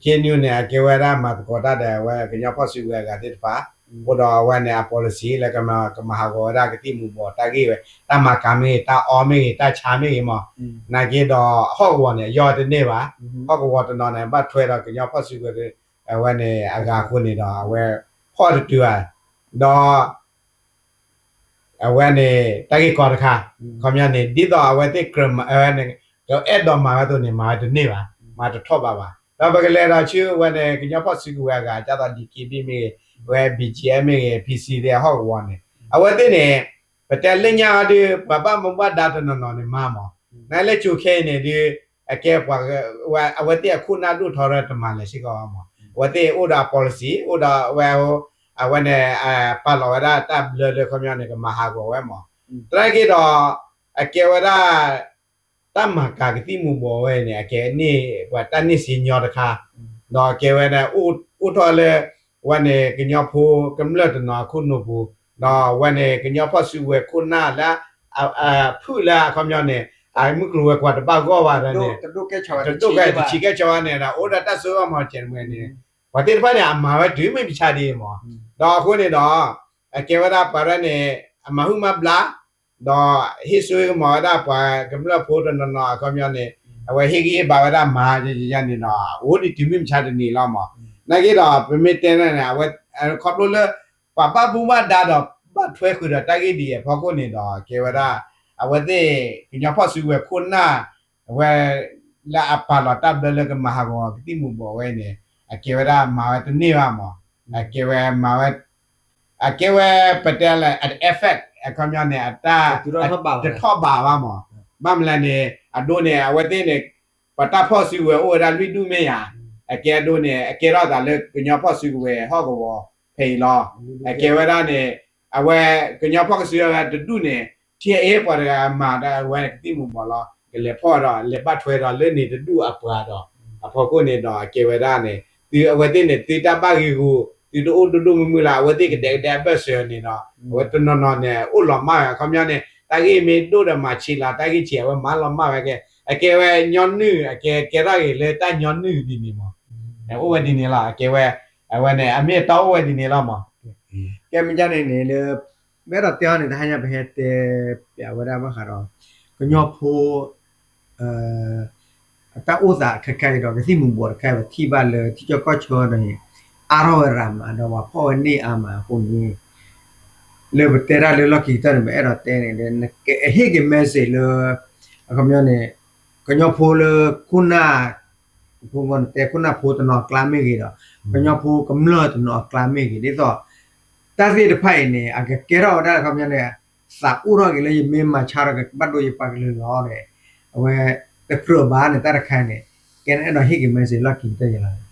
KNU န့ၣ် အကဲဝဲဒၣ်မၤသကိးတၢ်ဒီးအဝဲကညီဖီၣ်စုကဝဲၤအဂၤသ့ၣ်တဖၣ်, အဃိဒီးအဝဲန့ၣ်အ policy လၢကမၤဟးဂီၤဝဲဒၣ်ကသံၣ်မူၤဘှီးတၢ်ဂ့ၢ်ဝဲ, တၢ်မၤကၤမ့ၢ်ဂ့ၤ, တၢ်အီမ့ၢ်ဂ့ၤ, တၢ်ဆါမ့ၢ်ဂ့ၤမး, နာ်က့ဒီးဟီၣ်ကဝီၤန့ၣ် ယီတန့ၢ်ဘၣ်, ဟီၣ်ကဝီၤတနီၤန့ၣ် ဘၣ်ထွဲဒီးကညီဖီၣ်စုကဝဲၤ အဝဲန့ၣ်အဂၤအဃိန့ၣ်ဒီး အဝဲဖီၣ်တတုၤဘၣ်, ဒီး အဝဲန့ၣ် တၢ်ဂ့ၢ်ကီတခါ, ခီပညီန့ၣ် ဒ်သိးအဝဲသ့ၣ်ကြၢးမၤဝဲန့ၣ် ဒီးအဲၣ်ဒိးမၤဝဲအသိးန့ၣ် မၤဝဲတန့ၢ်ဘၣ်, မၤတထီၣ်ဘးဘၣ်. ဒီးပကလဲၤဒီးဆူဝဲန့ၣ် ကညီဖီၣ်စုကဝဲၤအဂၤ ဒ်သိး DKBA မ့ၢ်ဂ့ၤ, ဝဲ BGF မ့ၢ်ဂ့ၤ, PC သ့ၣ်အဟီၣ်ကဝီၤန့ၣ် အဝဲသ့ၣ်န့ၣ် ပတဲလၢညါအီၤဒုး ပှၤဘၣ်မူဘၣ်ဒါတနီၤနီၤန့ၣ်မၤမး, နလၢကၠိခဲအံၤန့ၣ်ဒုး အကဲပှၤ အဝဲသ့ၣ်အခိၣ်နၢ်ဒိၣ်ထီၣ်ရၢတမၤလၢၤစ့ၢ်ကီးမး, အဝဲသ့ၣ်အိၣ်ဒီးအ policy အိၣ်ဒီးဝဲ အဝဲန့ၣ် ပာ်လီၤဝဲဒၣ်တၢ်ဘျၢလၢခီပညီန့ၣ် ကမၤဟးဂီၤဝဲမး, သနာ်က့ဒီး အကဲဝဲဒၣ် တၢ်မၤကၤကသံၣ်မူၤဘှီးဝဲန့ၣ် အကဲန့ၢ်ပှၤတၢ်န့ၢ်စ့ညီတခါ, ဒီးကဲဝဲန့ၣ် အိၣ်ထီၣ်လၢ ဝဲန့ၣ်ကညီဖိကမျၢၢ်တနီၤအခိၣ်နူာ်ပူၤ, ဒီးဝဲန့ၣ်ကညီဖီၣ်စုကဝဲၤခိၣ်နၢ်လၢ ဖုၣ်လၢအခီပညီန့ၣ် အမုၢ်ကျိၤဝဲၤကွာ်တဘၣ်ဂီၢ်ဘၣ်ဒီးန့ၣ် တဒိၣ်ကဲၣ်ဆိးဝဲန့ၣ်ဒီး အိၣ်ဒီးတၢ်စိကမီၤစဲးတမဲန့ၣ် ပှၤသ့ၣ်တဖၣ်န့ၣ် အမၤဝဲတုၤမုၢ်မဆါဒ်အံၤမး, ဒီးအဃိန့ၣ်ဒီး အကဲဝဲဒၣ်ပှၤရဲၣ်န့ၣ် အမၤဟုၣ်မၤဘျါ ဒီးဟ့ၣ်စိဟ့ၣ်ကမီၤဝဲဒၣ်ပှၤကမျၢၢ်ဖိတနီၤနီၤအခီပညီန့ၣ် အဝဲဟ့ၣ်ဂံၢ်ဟ့ၣ်ဘါဝဲဒၣ်မၤယၤန့ၣ်ဒီး အိၣ်ဒံးတုၤမုၢ်မဆါတနံၤလီၤမး, နာ်က့ဒီး ပမ့ၢ်တဲန့ၣ်န့ၣ် အဝဲ ခီဖျိလၢ ပှၤဘၣ်မူဘၣ်ဒါဒီးဘၣ်ထွဲဃုာ်ဒီးတၢ်ဂ့ၢ်ဒ်အံၤအဖီခိၣ်န့ၣ်ဒီး ကဲဝဲဒၣ် အဝဲသ့ၣ်ကညီဖီၣ်စုကဝဲၤခိၣ်နၢ် အဝဲ လၢအပာ်လီၤတၢ်ဘျၢလၢကမၤဟးဂီၤကသံၣ်မူၤဘှီးဝဲန့ၣ် အကဲဝဲဒၣ်မၤဝဲတန့ၢ်ဘၣ်မး, အကဲဝဲမၤဝဲ အကဲဝဲပတဲလၢ effect အခီပညီန့ၣ် အတၢ် တထီၣ်ဘးဘၣ်မး, ဘၣ်မနုၤလဲၣ်န့ၣ် အဒိန့ၣ် အဝဲသ့ၣ်န့ၣ် ပှၤတၢ်ဖီၣ်စုကဝဲၤအိၣ်ဝဲဒၣ်လွံၢ်ဒူၣ်မ့ၢ်ဧါ, အကဲအဒိန့ၣ် အကဲထီၣ်သးလၢကညီဖီၣ်စုကဝဲၤဟီၣ်ကဝီၤဖဲအံၤလီၤ, အကဲဝဲဒၣ်န့ၣ် အဝဲကညီဖီၣ်ကစုကဝဲၤတဒူၣ်န့ၣ် ထံၣ်အ့ၣ်ပှၤတဂၤမၤဒီးအဝဲကသံၣ်မူၤဘှီးလီၤ ကလဲၤဖီၣ်ဒီး လဲၤဘၣ်ထွဲဒီးလၢန့ၣ်တဒူၣ်အပှၤဒီး အဖီခိၣ်န့ၣ်ဒီး အကဲဝဲဒၣ်န့ၣ် သုအဝဲသ့ၣ်န့ၣ် သုတၢ်ဘၣ်ဂ့ၤဂီၤ သုတအိၣ်ဒိၣ်ဒိၣ်မုၢ်မုၢ်လၢ အဝဲသ့ၣ်ကဒဲကဒဲအဘၢၣ်စၢၤန့ၣ်ဒီး အဝဲတနီၤနီၤန့ၣ် အိၣ်လီၤမၢ်ဝဲ အခီပညီန့ၣ် တၢ်ဂ့ၢ်မ့ၢ်ဒိၣ်ဒီးမၤဆံးလီၤ တၢ်ဂ့ၢ်ဆံး အဝဲမၤလီၤမၢ်ဝဲကဲ အကဲဝဲညီနုၢ် အကဲကဲထီၣ်ဂ့ၤလၢတၢ်ညီနုၢ်ဒ်န့ၣ်မး, အိၣ်ဝဲဒ်န့ၣ်လီၤ အကဲဝဲ အဝဲန့ၣ် အမ့ၢ်အတီအိၣ်ဝဲဒ်န့ၣ်လီၤမး, ကဲမ့ၢ်ဒ်န့ၣ်န့ၣ်လၢ ပအဲၣ်ဒိးတဲအီၤန့ၣ် တဟါညါပဟဲတဲပျးဝဲဒၣ်ဘၣ်ဃးဒီး ကညီဖိ အတၢ်အိၣ်သးခဲခါအံၤဒီး ကသံၣ်မူၤဘှီးတခါအံၤ ပထံၣ်ဘၣ်လၢထံကၠီကီၢ်ဆၢဒီးန့ၣ် အါထီၣ်ဝဲရၤမး ဒီးပှၤဖီၣ်ဝဲန့ၢ်အါမးအဃိန့ၣ် လၢပတဲတၢ်လၢလီၢ်ခံကတၢၢ်န့ၣ် ပအဲၣ်ဒိးတဲန့ၣ် ဟ့ၣ်က့ၤ message လၢ အခီပညီန့ၣ် ကညီဖိလၢခိၣ်နၢ် ဖိမီနတဲခိၣ်နၢ်ဖိတနီၤအကျါမ့ၢ်ဂ့ၤဒီး ကညီဖိကမျၢၢ်တနီၤအကျါမ့ၢ်ဂ့ၤ ဒ်သိး တၢ်သ့ၣ်တဖၣ်အံၤန့ၣ် အကကဲထီၣ်ဝဲဒၣ်အခီပညီန့ၣ် သးအိၣ်ထီၣ်က့ၤလၢယမ့ၢ်မၤဆါဒီးကဘၣ်ဒိယပှၤကလုာ်လီၤန့ၣ် အဝဲတကြၢးဘၣ်န့ၣ် တၢ်တခါန့ၣ် ကဲနအဲၣ်ဒိးဟ့ၣ်က့ၤ message လီၢ်ခံကတၢၢ်ယၤလီၤ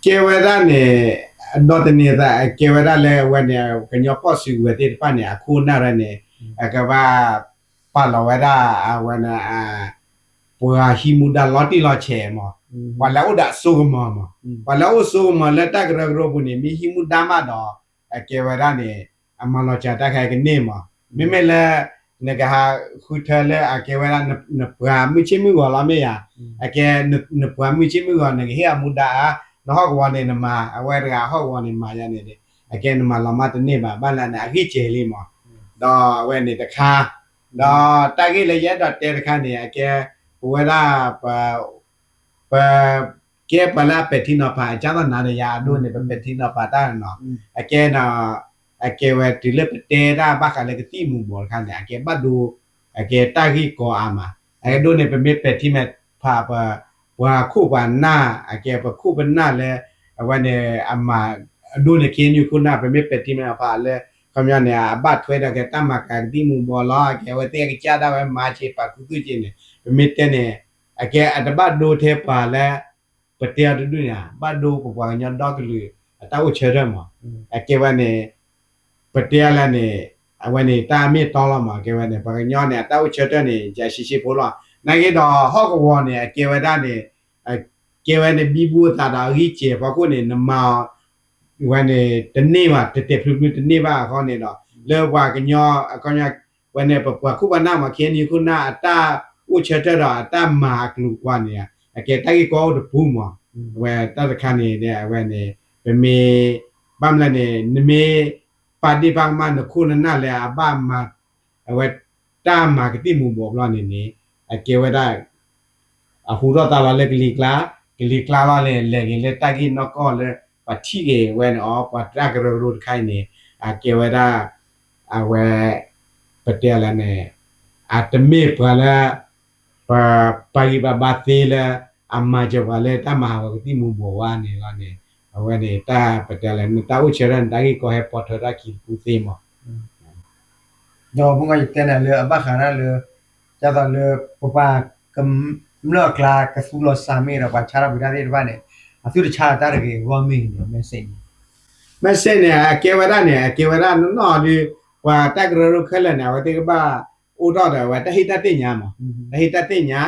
ကဲဝဲဒၣ်န့ၣ် ဒီးတနံၤသး ကဲဝဲဒၣ်လၢအဝဲန့ၣ် ကညီဖီၣ်စုကဝဲၤသ့ၣ်တဖၣ်န့ၣ် အခိၣ်နၢ်ရၢန့ၣ် အကဘၣ် ပာ်လီၤဝဲဒၣ် အဝဲန့ၣ် ပှၤဟံးမူဒါလီၤတံၢ်လီၤဆဲးမး, ပှၤလၢအအိၣ်ဒီးအစိကမီၤမး, ပှၤလၢအအိၣ်စိကမီၤလၢတၢ်ကရၢကရိပူၤန့ၣ် မ့ၢ်ဟံးမူဒါမးဒီး အကဲဝဲဒၣ်န့ၣ် အမၤလီၤစှၤတၢ်ခဲကန့ၢ်မး, မ့မ့ၢ်လၢ နကဟးဃုထၢလၢအကဲဝဲဒၣ် နပှၤမုၢ်ဆ့ၣ်မုၢ်ဂီၤလီၤမ့ၢ်ဧါ, အကဲ နပှၤမုၢ်ဆ့ၣ်မုၢ်ဂီၤ နကဟ့ၣ်အမူဒါအါ, နဟီၣ်ကဝီၤန့ၣ်နမၤ အဝဲတဂၤဟီၣ်ကဝီၤန့ၣ်မၤယၤန့ၣ် အကဲနမၤလီၤမးတန့ၢ်ဘၣ် ဘၣ်လၢန့ၣ် အဂ့ၢ်စဲးလံမး, ဒီးအဝဲန့ၣ်တခါ ဒီးတၢ်ဂ့ၢ်လၢယအဲၣ်ဒိးတဲတခါန့ၣ် အကဲ ပဝဲဒၣ် ပ ပကဲပှၤလၢအပဲာ်ထံနီၤဖး အကၢ်သီၣ်နၤဒီးယၤအဒိန့ၣ် ပပဲာ်ထံနီၤဖးတၢ်နီၤ, အကဲ အကဲဝဲတုၤလၢပတဲတၢ်ဘၣ်ဃးလၢကသံၣ်မူၤဘှီးတခါန့ၣ် အကဲဘၣ်ဒိ အကဲတၢ်ဂ့ၢ်ကီအါမး, အကဲဒိန့ၣ် ပမ့ၢ်ပဲာ်ထံမဲာ်ဖးပ ပှၤခိၣ်ပှၤနၢ် အကဲပခိၣ်ပနၢ်လၢ အဝဲန့ၣ် အမၤ အဒိန့ၣ် ခ့ၣ်အဲၣ်ယူၣ်ခိၣ်နၢ် ပမ့ၢ်ပဲာ်ထံမဲာ်ဖးလၢ ခီပညီန့ၣ် အဘၣ်ထွဲဒီးကဲတၢ်မၤကၤကသံၣ်မူၤဘှီးလီၤ, အကဲအဝဲသ့ၣ်အကစၢ်ဒၣ်ဝဲမၤဆံး ပာ်ခူသူၣ်က့ၤန့ၣ် ပမ့ၢ်တဲန့ၣ် အကဲအတဘၣ်ဒိထဲပှၤလၢ ပတဲအီၤတဒူၣ်န့ၣ် ဘၣ်ဒိပပှၤကညီဒီကလုာ် အတၢ်အိၣ်ဆၢထၢၣ်မး, အကဲဝဲန့ၣ် ပတဲအီၤလၢန့ၣ် အဝဲန့ၣ်တၢ်မ့ၢ်တီလီၤမး, အကဲဝဲန့ၣ် ပှၤကညီန့ၣ် အတၢ်အိၣ်ဆၢထၢၣ်န့ၣ် ယၤရှံးရှံးဖိလီၤ, နာ်က့ဒီးဟီၣ်ကဝီၤန့ၣ် အကဲဝဲဒၣ်န့ၣ် အကဲဝဲန့ၣ် ဘံဘူအသးဒီးအဂံၢ်စဲးဖီခိၣ်န့ၣ် နမၤအီၤ ဝဲန့ၣ် တန့ၢ်ဘၣ် တဲာ်တဲာ်ဖျုးဖျုးတန့ၢ်ဘၣ်အဃိန့ၣ်ဒီး လၢပှၤကညီ အခီပညီ ဝဲန့ၣ် ပပှၤခိၣ်ပှၤနၢ်မး ခ့ၣ်အဲၣ်ယူၣ်ခိၣ်နၢ် အတၢ်အိၣ်ဆၢထၢၣ်ဒီးအတၢ်မၤအကလုာ်ကွၢ်န့ၣ် အကဲတၢ်ဂ့ၢ်ကီအိၣ်တပူၤမး, အဝဲတၢ်တခါန့ၣ် အဝဲန့ၣ် ပမ့ၢ် ဘၣ်မနုၤလဲၣ်န့ၣ် နမ့ၢ် ပာ်ဒ့ၣ်ပာ်ကမၣ်နခိၣ်နနၢ်လၢအဘၣ်မၤ အဝဲတၢ်မၤကသံၣ်မူၤဘှီးဘျီန့ၣ်န့ၣ် အကဲဝဲဒၣ် အဟူထီၣ်သါလီၤလၢကလံၤကျါ, ကလံၤကျါလီၤန့ၣ် လဲၤက့ၤလၢတၢ်ဂ့ၢ်နီၢ်ကီၢ်လၢ ပှၤထံၣ်က့ၤဝဲန့ၣ်အီၤ ပှၤတၢ်ကရၢကရိတခါအံၤန့ၣ် အကဲဝဲဒၣ် အဝဲ ပတဲလၢန့ၣ် အတမ့ၢ်ပှၤလၢ ပ ပာ်ဂံၢ်ပာ်ဘါသ့လၢ အမၤစၢၤပှၤလၢတၢ်မၤဟးဂီၤကသံၣ်မူၤဘှီးဝဲန့ၣ်လီၤန့ၣ်, အဝဲန့ၣ်တၢ်ပတဲလဲၣ် နတၢ်အိၣ်ဆၢထၢၣ်နတၢ်ဂ့ၢ်ကီဟဲပိာ်ထွဲထီၣ်ခံတပူၤသ့မး. ဒီးမုၢ်ဂီၤယတဲန့ၣ်လၢအဘၣ်ဃးဒၣ်လၢ ဒ်သိးလၢ ပပှၤကမျၢၢ်အကျါ ကသူလီၤစှၤမ့ၢ်ဒီး ပှၤဆါတၢ်ဝံၤတၢ်သ့ၣ်တဖၣ်န့ၣ် အသုတဆါတၢ်တဂ့ၤအဂီၢ်မ့ၢ်ဂ့ၤန့ၣ် message န့ၣ် message န့ၣ် အကဲဝဲဒၣ်န့ၣ် အကဲဝဲဒၣ်နီၢ်နီၢ်ဒီး ပှၤတၢ်ကရၢကရိခဲလၢာ်န့ၣ် အဝဲသ့ၣ်ကဘၣ်အိၣ်ထီၣ်ဒီး အဝဲတၢ်ဟ့ၣ်တၢ်သ့ၣ်ညါမး, တၢ်ဟ့ၣ်တၢ်သ့ၣ်ညါ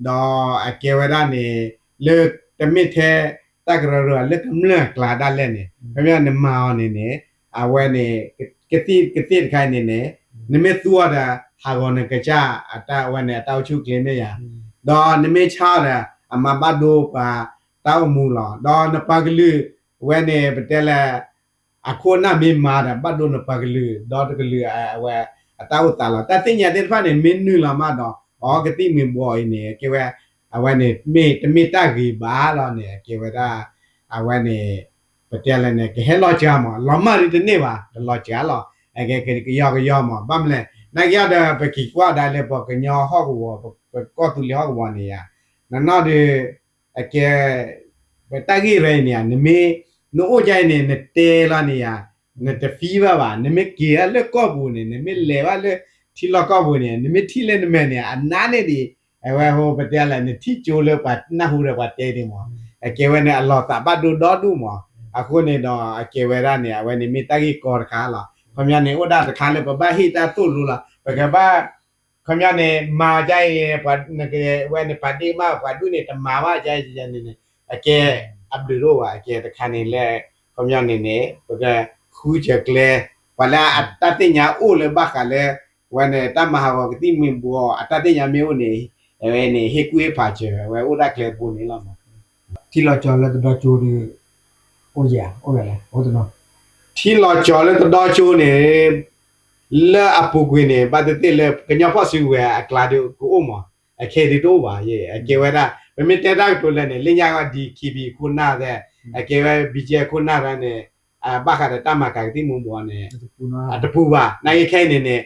ဒီးအကဲဝဲဒၣ်န့ၣ် လၢတမ့ၢ်ထဲတၢ်ကရၢကရိလၢကမျၢၢ်အကျါဒၣ်လဲာ်န့ၣ် ခီပညီနမၤအီၤန့ၣ်န့ၣ် အဝဲန့ၣ် ကသ့ၣ်ကသ့ၣ်တခါအံၤန့ၣ်န့ၣ် နမ့ၢ်သူအီၤဒီး ဟးဂီၤနကစၢ်အတၢ်ဝဲန့ၣ် အတၢ်အိၣ်ဆူၣ်အိၣ်ချ့မ့ၢ်ယၤ, ဒီးနမ့ၢ်ဆါအီၤဒီး အမၤဘၣ်ဒိပှၤတၢ်အိၣ်မူလီၤ. ဒီးနပှၤကလုာ်ဝဲန့ၣ် ပတဲလဲၣ် အခိၣ်အနၢ်မ့ၢ်မၤဒီး ဘၣ်ဒိနပှၤကလုာ် ဒီတကလုာ်အဝဲ အတၢ်အိၣ်သးလီၤ. တၢ်သ့ၣ်ညါသ့ၣ်တဖၣ်န့ၣ် မ့ၢ်နုာ်လီၤမးဒီး အီကသံၣ်မူၤဘှီးအံၤန့ၣ် အကဲဝဲ အဝဲန့ၣ်မ့ၢ်တမ့ၢ်တၢ်ဂ့ၤဘၣ်လီၤန့ၣ် အကဲဝဲဒၣ် အဝဲန့ၣ် ပတဲလဲၣ်န့ၣ် ကဟဲလီၤစှၤမး လီၤမၢ်ဒ်တန့ၢ်ဘၣ် ကလီၤစှၤလီၤ အကဲကယီကယီမး ဘၣ်မနုၤလဲၣ် နာ်က့ဒီး ပက့ၤကွၢ်ဒၣ်လၢပှၤကညီဟီၣ်ကဝီၤ ပကီၢ်သူလ့ၤဟီၣ်ကဝီၤန့ၣ်ယါ နနီၢ်ဒီး အကဲ ပတၢ်ဂ့ၢ်ဝဲအံၤန့ၣ် နမ့ၢ် နအိၣ်ကါအံၤန့ၣ် နတဲလီၤန့ၣ်ယါ နတသံဘၣ်ဘၣ် နမ့ၢ်က့ၤဘၣ်လၢကီၢ်ပူၤန့ၣ် နမ့ၢ်လဲၤဘၣ်လၢထံလီၢ်ကီၢ်ပူၤန့ၣ် နမ့ၢ်ထံၣ်လၢနမဲာ်န့ၣ် အနါန့ၣ်ဒံး အဝဲဟိပတဲလဲၣ် နထံၣ်ကၠိလၢပှၤနၢ်ဟူဒီးပှၤတဲဒံးမး အကဲဝဲန့ၣ် အလီၤသးဘၣ်ဒိဒီဒူၣ်မး အဃိန့ၣ်ဒီး အကဲဝဲဒၣ်န့ၣ် အဝဲန့ၣ်မ့ၢ်တၢ်ဂ့ၢ်ကီတခါလီၤ. ခီပညီန့ၣ် အိၣ်ဒၣ်တခါလၢပဘၣ်ဟ့ၣ်တၢ်သိၣ်လိလီၤ ပကဘၣ် ခီပညီန့ၣ် မၤကါအံၤ ပှၤနကဝဲန့ၣ် ပှၤဒ့မး ပှၤဒူၣ်န့ၣ် တမၤဘၣ်ကါအံၤန့ၣ်န့ၣ် အကဲ အဘျုးတအိၣ်ဘၣ် အကဲတခါန့ၣ်လၢ ခီပညီန့ၣ်န့ၣ် ပကဃုစၢၤကျဲ ပှၤလၢအတၢ်သ့ၣ်ညါအိၣ်လၢဘၣ်ဃးလၢ ဝဲန့ၣ် တၢ်မၤဟးဂီၤကသံၣ်မူၤဘှီး အတၢ်သ့ၣ်ညါမ့ၢ်အိၣ်န့ၣ် အဝဲန့ၣ် ဟ့ၣ်ကူၣ်ဟ့ၣ်ဖးစၢၤ အဝဲအိၣ်ဒၣ်ကျဲတဘိန့ၣ်လီၤ. ထံလီၤကၠီၤလၢတဒီကၠိဒီး အိၣ်ယဲၢ် အိၣ်ဝဲလဲၣ် အိၣ်တနီၤ ထံလီၤကၠီၤလၢတဒီကၠိန့ၣ် လၢအပူၤကွံာ်န့ၣ် ဘၣ်သ့ၣ်သ့ၣ်လၢကညီဖီၣ်စုကဝဲၤအကျါဒီးကအိၣ်မး အခဲအံၤဒုးတအိၣ်ဘၣ်ယဲၢ် အကဲဝဲဒၣ် ပမ့ၢ်တဲတၢ်ကတိၤလၢန့ၣ် လၢညါဝဲ ဒီးခံဘံခိၣ်နၢ်သဲ အကဲဝဲ ဘံကဲခိၣ်နၢ်သဲန့ၣ် ဘၣ်ဃးဒီးတၢ်မၤကၤကသံၣ်မူၤဘှီးန့ၣ် အတပူၤဘၣ် နာ်က့ခဲအံၤန့ၣ်န့ၣ်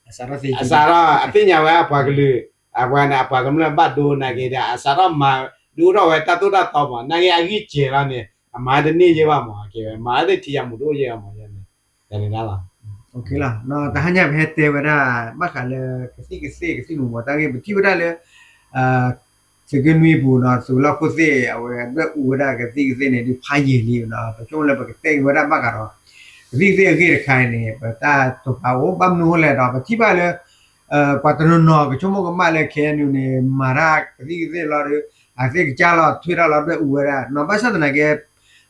အစးထီၣ်အသ့ၣ်ညါဝဲအပှၤကလုာ် အဝဲန့ၣ် အပှၤကမျၢၢ်ဘၣ်ဒိနာ်က့ဒီး အစးထီၣ်မၤဒုးအိၣ်ထီၣ်ဝဲတၢ်သိၣ်တၢ်သီမး နာ်က့အဂံၢ်စဲၤလီၤန့ၣ် အမၤတန့ၢ်ယဲၢ်ဘၣ်မး အကဲဝဲ မၤဝဲသ့ၣ်ထံယၤမူၤတအိၣ်ယဲၢ်ဘၣ်မးန့ၣ် တန့ၣ်ဒၣ်လီၤ တဟါညါပဟဲတဲဝဲဒၣ် ဘၣ်ဃးလၢကသံၣ်ကသ့ၣ်ကသံၣ်မူၤဘှီးတၢ်ဂ့ၢ် ပထံၣ်ဝဲဒၣ်လၢ သုးက့နွံပူၤဒီး သုးလီၢ်ခိၣ်သ့ၣ် အဝဲဒွဲၣ်အူဝဲဒၣ်ကသံၣ်ကသ့ၣ်န့ၣ် ဒုးဖးယံာ်လံဒီး ပဆိကမိၣ်လၢပကတဲက့ၤဝဲဒၣ်ဘၣ်ဃးဒီး ကသံၣ်ကသ့ၣ်အဂ့ၢ်တခါအံၤန့ၣ် ပတၢ်တိာ်ပာ်အိၣ် ဘၣ်မနုၤအဃိလဲၣ်ဒီး ပထံၣ်ဘၣ်လၢ ပှၤတနီၤနီၤကဆိကမိၣ်ကမၣ်လၢ ခဲအံၤန့ၣ် မၤတၢ်ကသံၣ်ကသ့ၣ်လီၤဒီး အသ့ၣ်ကစၢ်လီၤထွဲထီၣ်လီၤဒွဲၣ်အူဝဲဒၣ်နီၤ ဘၣ်ဆၣ်သနာ်က့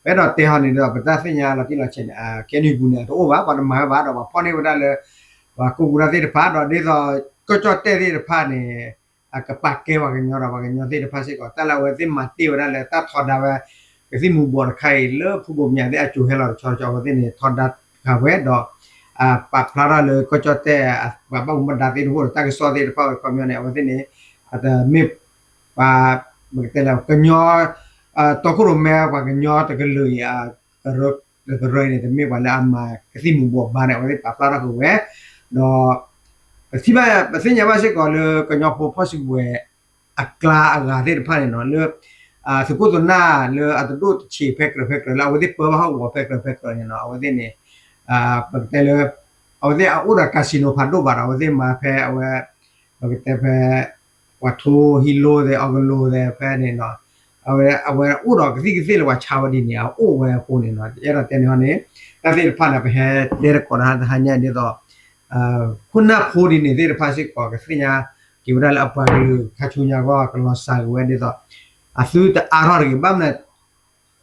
ပအဲၣ်ဒိးတဲဟီန့ၣ်ဒီး ပတၢ်သ့ၣ်ညါလီၤတံၢ်လီၤဆဲးန့ၣ် ခဲအံၤန့ၣ်ပူၤန့ၣ် အတအိၣ်ဘၣ် ပှၤတမၤဝဲဘၣ်ဒီး ပှၤဖီၣ်န့ၢ်ဝဲဒၣ်လၢ ပှၤကိးပူၤတၢ်သ့ၣ်တဖၣ်ဒီး ဒ်သိး ကီၢ်ကၠီၣ်တဲၣ်သ့ၣ်တဖၣ်န့ၣ် အကပာ်ကဲပှၤကညီဒီး ပှၤကညီသ့ၣ်တဖၣ်စ့ၢ်ကီး တၢ်လၢအဝဲသ့ၣ်မၤတ့ၢ်ဝဲဒၣ်လၢတၢ်ထီဒါဝဲ ကသံၣ်မူၤဘှီးတခါအံၤ လၢဖုဘိးမၠးသ့ၣ်အစိၤဟဲလီၤတဆီတဆီ အဝဲသ့ၣ်န့ၣ် ထီဒါဃာ်ဝဲဒီး ပာ်ဖျါထီၣ်လၢကီၢ်ကၠီၣ်တဲၣ် ပှၤဘၣ်မူဘၣ်ဒါသ့ၣ်တဖၣ်ဒီး တၢ်ကစီၣ်သ့ၣ်တဖၣ်ဝဲခီပညီန့ၣ် အဝဲသ့ၣ်န့ၣ် အတမ့ၢ် ပှၤ ပကတဲလၢ ကညီ တီခိၣ်ရိၣ်မဲ ပှၤကညီတကလုာ်အံၤ ကရၢကရၢအံၤန့ၣ် တမ့ၢ်ပှၤလၢအမၤကသံၣ်မူၤဘှီးဘၣ်န့ၣ် အဝဲသ့ၣ်ပာ်ဖျါထီၣ်ဃုာ်ဝဲ ဒီး ပထံၣ်ဘၣ် ပသ့ၣ်ညါဘၣ်စ့ၢ်ကီးလၢကညီဖိဖီၣ်စုကဝဲၤ အကျါအဂၤသ့ၣ်တဖၣ်န့ၣ်နီၤ လၢ သုးခိၣ်သုးနၢ်လၢအတဒိၣ်တဆံးဖဲကြၢးဖဲကြၢးလၢအဝဲသ့ၣ်ပၢဘၣ်ဟီၣ်ကဝီၤဖဲကြၢးဖဲကြၢးန့ၣ်နီၤ အဝဲသ့ၣ်န့ၣ် ပကတဲလၢ အဝဲသ့ၣ်အအိၣ်ဒီး casino ဖးဒိၣ်ဘၣ်ဒီး အဝဲသ့ၣ်မၤဖဲအဝဲ ပကတဲဖဲ ပှၤထိဟံးလိသဲး အီကလိသဲးဖဲန့ၣ်နီၤ အဝဲ အဝဲအိၣ်ဒီးကသံၣ်ကသ့ၣ်လၢပှၤဆါဝဲဒ်န့ၣ် အအိၣ်ဝဲအဃိန့ၣ်နီၤ ယအဲၣ်ဒိးတဲန့ၣ်ဟီန့ၣ် တၢ်သ့ၣ်တဖၣ်န့ၣ် ပဟဲတဲသကိးတဟါညါဒ်သိး ခိၣ်နၢ်ဖိဒ်န့ၣ်သ့ၣ်တဖၣ်စ့ၢ်ကီး ကသ့ၣ်ညါက့ၤဝဲဒၣ်လၢအပှၤကလုာ်ခါဆူညါအဂီၢ် ကလီၤစှၤက့ၤဝဲဒ်သိး အသုတအါထီၣ်တဂ့ၤ ဘၣ်မနုၤ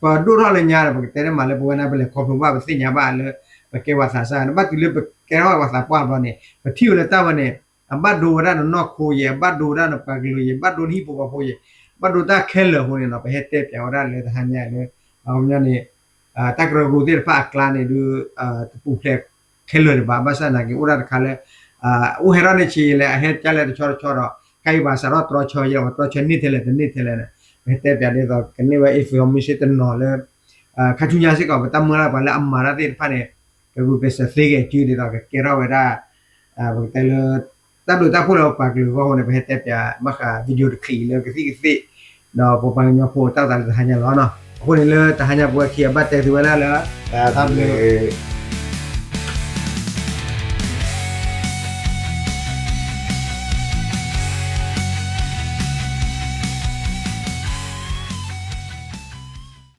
ပဒိၣ်ထီၣ်လၢညါဒီး ပကတဲန့ၣ်မးလၢပဝဲဒၣ်ပလဲၤခီဖျိဘၣ် ပသ့ၣ်ညါဘၣ်လၢ ပကဲပှၤသးစၢ် ဘၣ်တုၤလၢပကဲထီၣ်ပှၤသးပှၢ်တဘျီန့ၣ် ပထံၣ်ဝဲလၢတၢ်ဝဲန့ၣ် အဘၣ်ဒိဝဲဒၣ်နနီၢ်ခိယဲၢ် အဘၣ်ဒိဝဲဒၣ်နပှၤကလုာ်ယဲၢ် ဘၣ်ဒိနဟံၣ်ဖိဃီဖိယဲၢ် ဘၣ်ဒိတၢ်ခဲလၢာ်အဃိန့ၣ်နီၤ ပဟဲတဲပၠးဝဲဒၣ်လၢတဟါညါလၢ အခီပညီန့ၣ် တၢ်ကရၢကရိသ့ၣ်တဖၣ်အကျါန့ၣ်ဒုး တပူၤဖျဲးခဲလၢာ်ဒံးဘၣ် ဘၣ်ဆၣ်သနာ်က့ အိၣ်ဒၣ်တခါလၢ အိၣ်ဟဲထီၣ်န့ၢ်ဆံးလဲၣ် အဟဲကၢ်လဲၣ်တဆီတဆီဒီး ခဲအံၤပှၤစးထီၣ်တြီဆၢယဲၢ် ပှၤတြီဆၢန့ၢ်ထဲလဲၣ်တန့ၢ်ထဲလဲၣ်န့ၣ် ပဟဲတဲပၠးဒ်သိး ကန့ၢ်ဝဲ information တနီၤလၢ ခါဆူညါစ့ၢ်ကီး ပတၢ်မၢလၢပှၤလၢအမၤတၢ်သ့ၣ်တဖၣ်န့ၣ် ကဂုာ်ကျဲးစၢးသ့ဂဲၤစုဒ်သိး ကကဲထီၣ်ဝဲဒၣ် ပကတဲလၢ တၢ်ဘျုးတၢ်ဖှိၣ်လၢပပှၤကလုာ်အဂီၢ်အဃိန့ၣ် ပဟဲတဲပၠးဘၣ်ဃး video တချံးလၢကသံၣ်ကသ့ၣ် ဒီးပပှၤကညီဖိတၢ်သးလၢတဟါညါလီၤ. အဃိန့ၣ်လၢတဟါညါပဝဲခံဂၤဘၣ်တဲသုဝဲဒၣ်လၢ တၢ်ဘျုး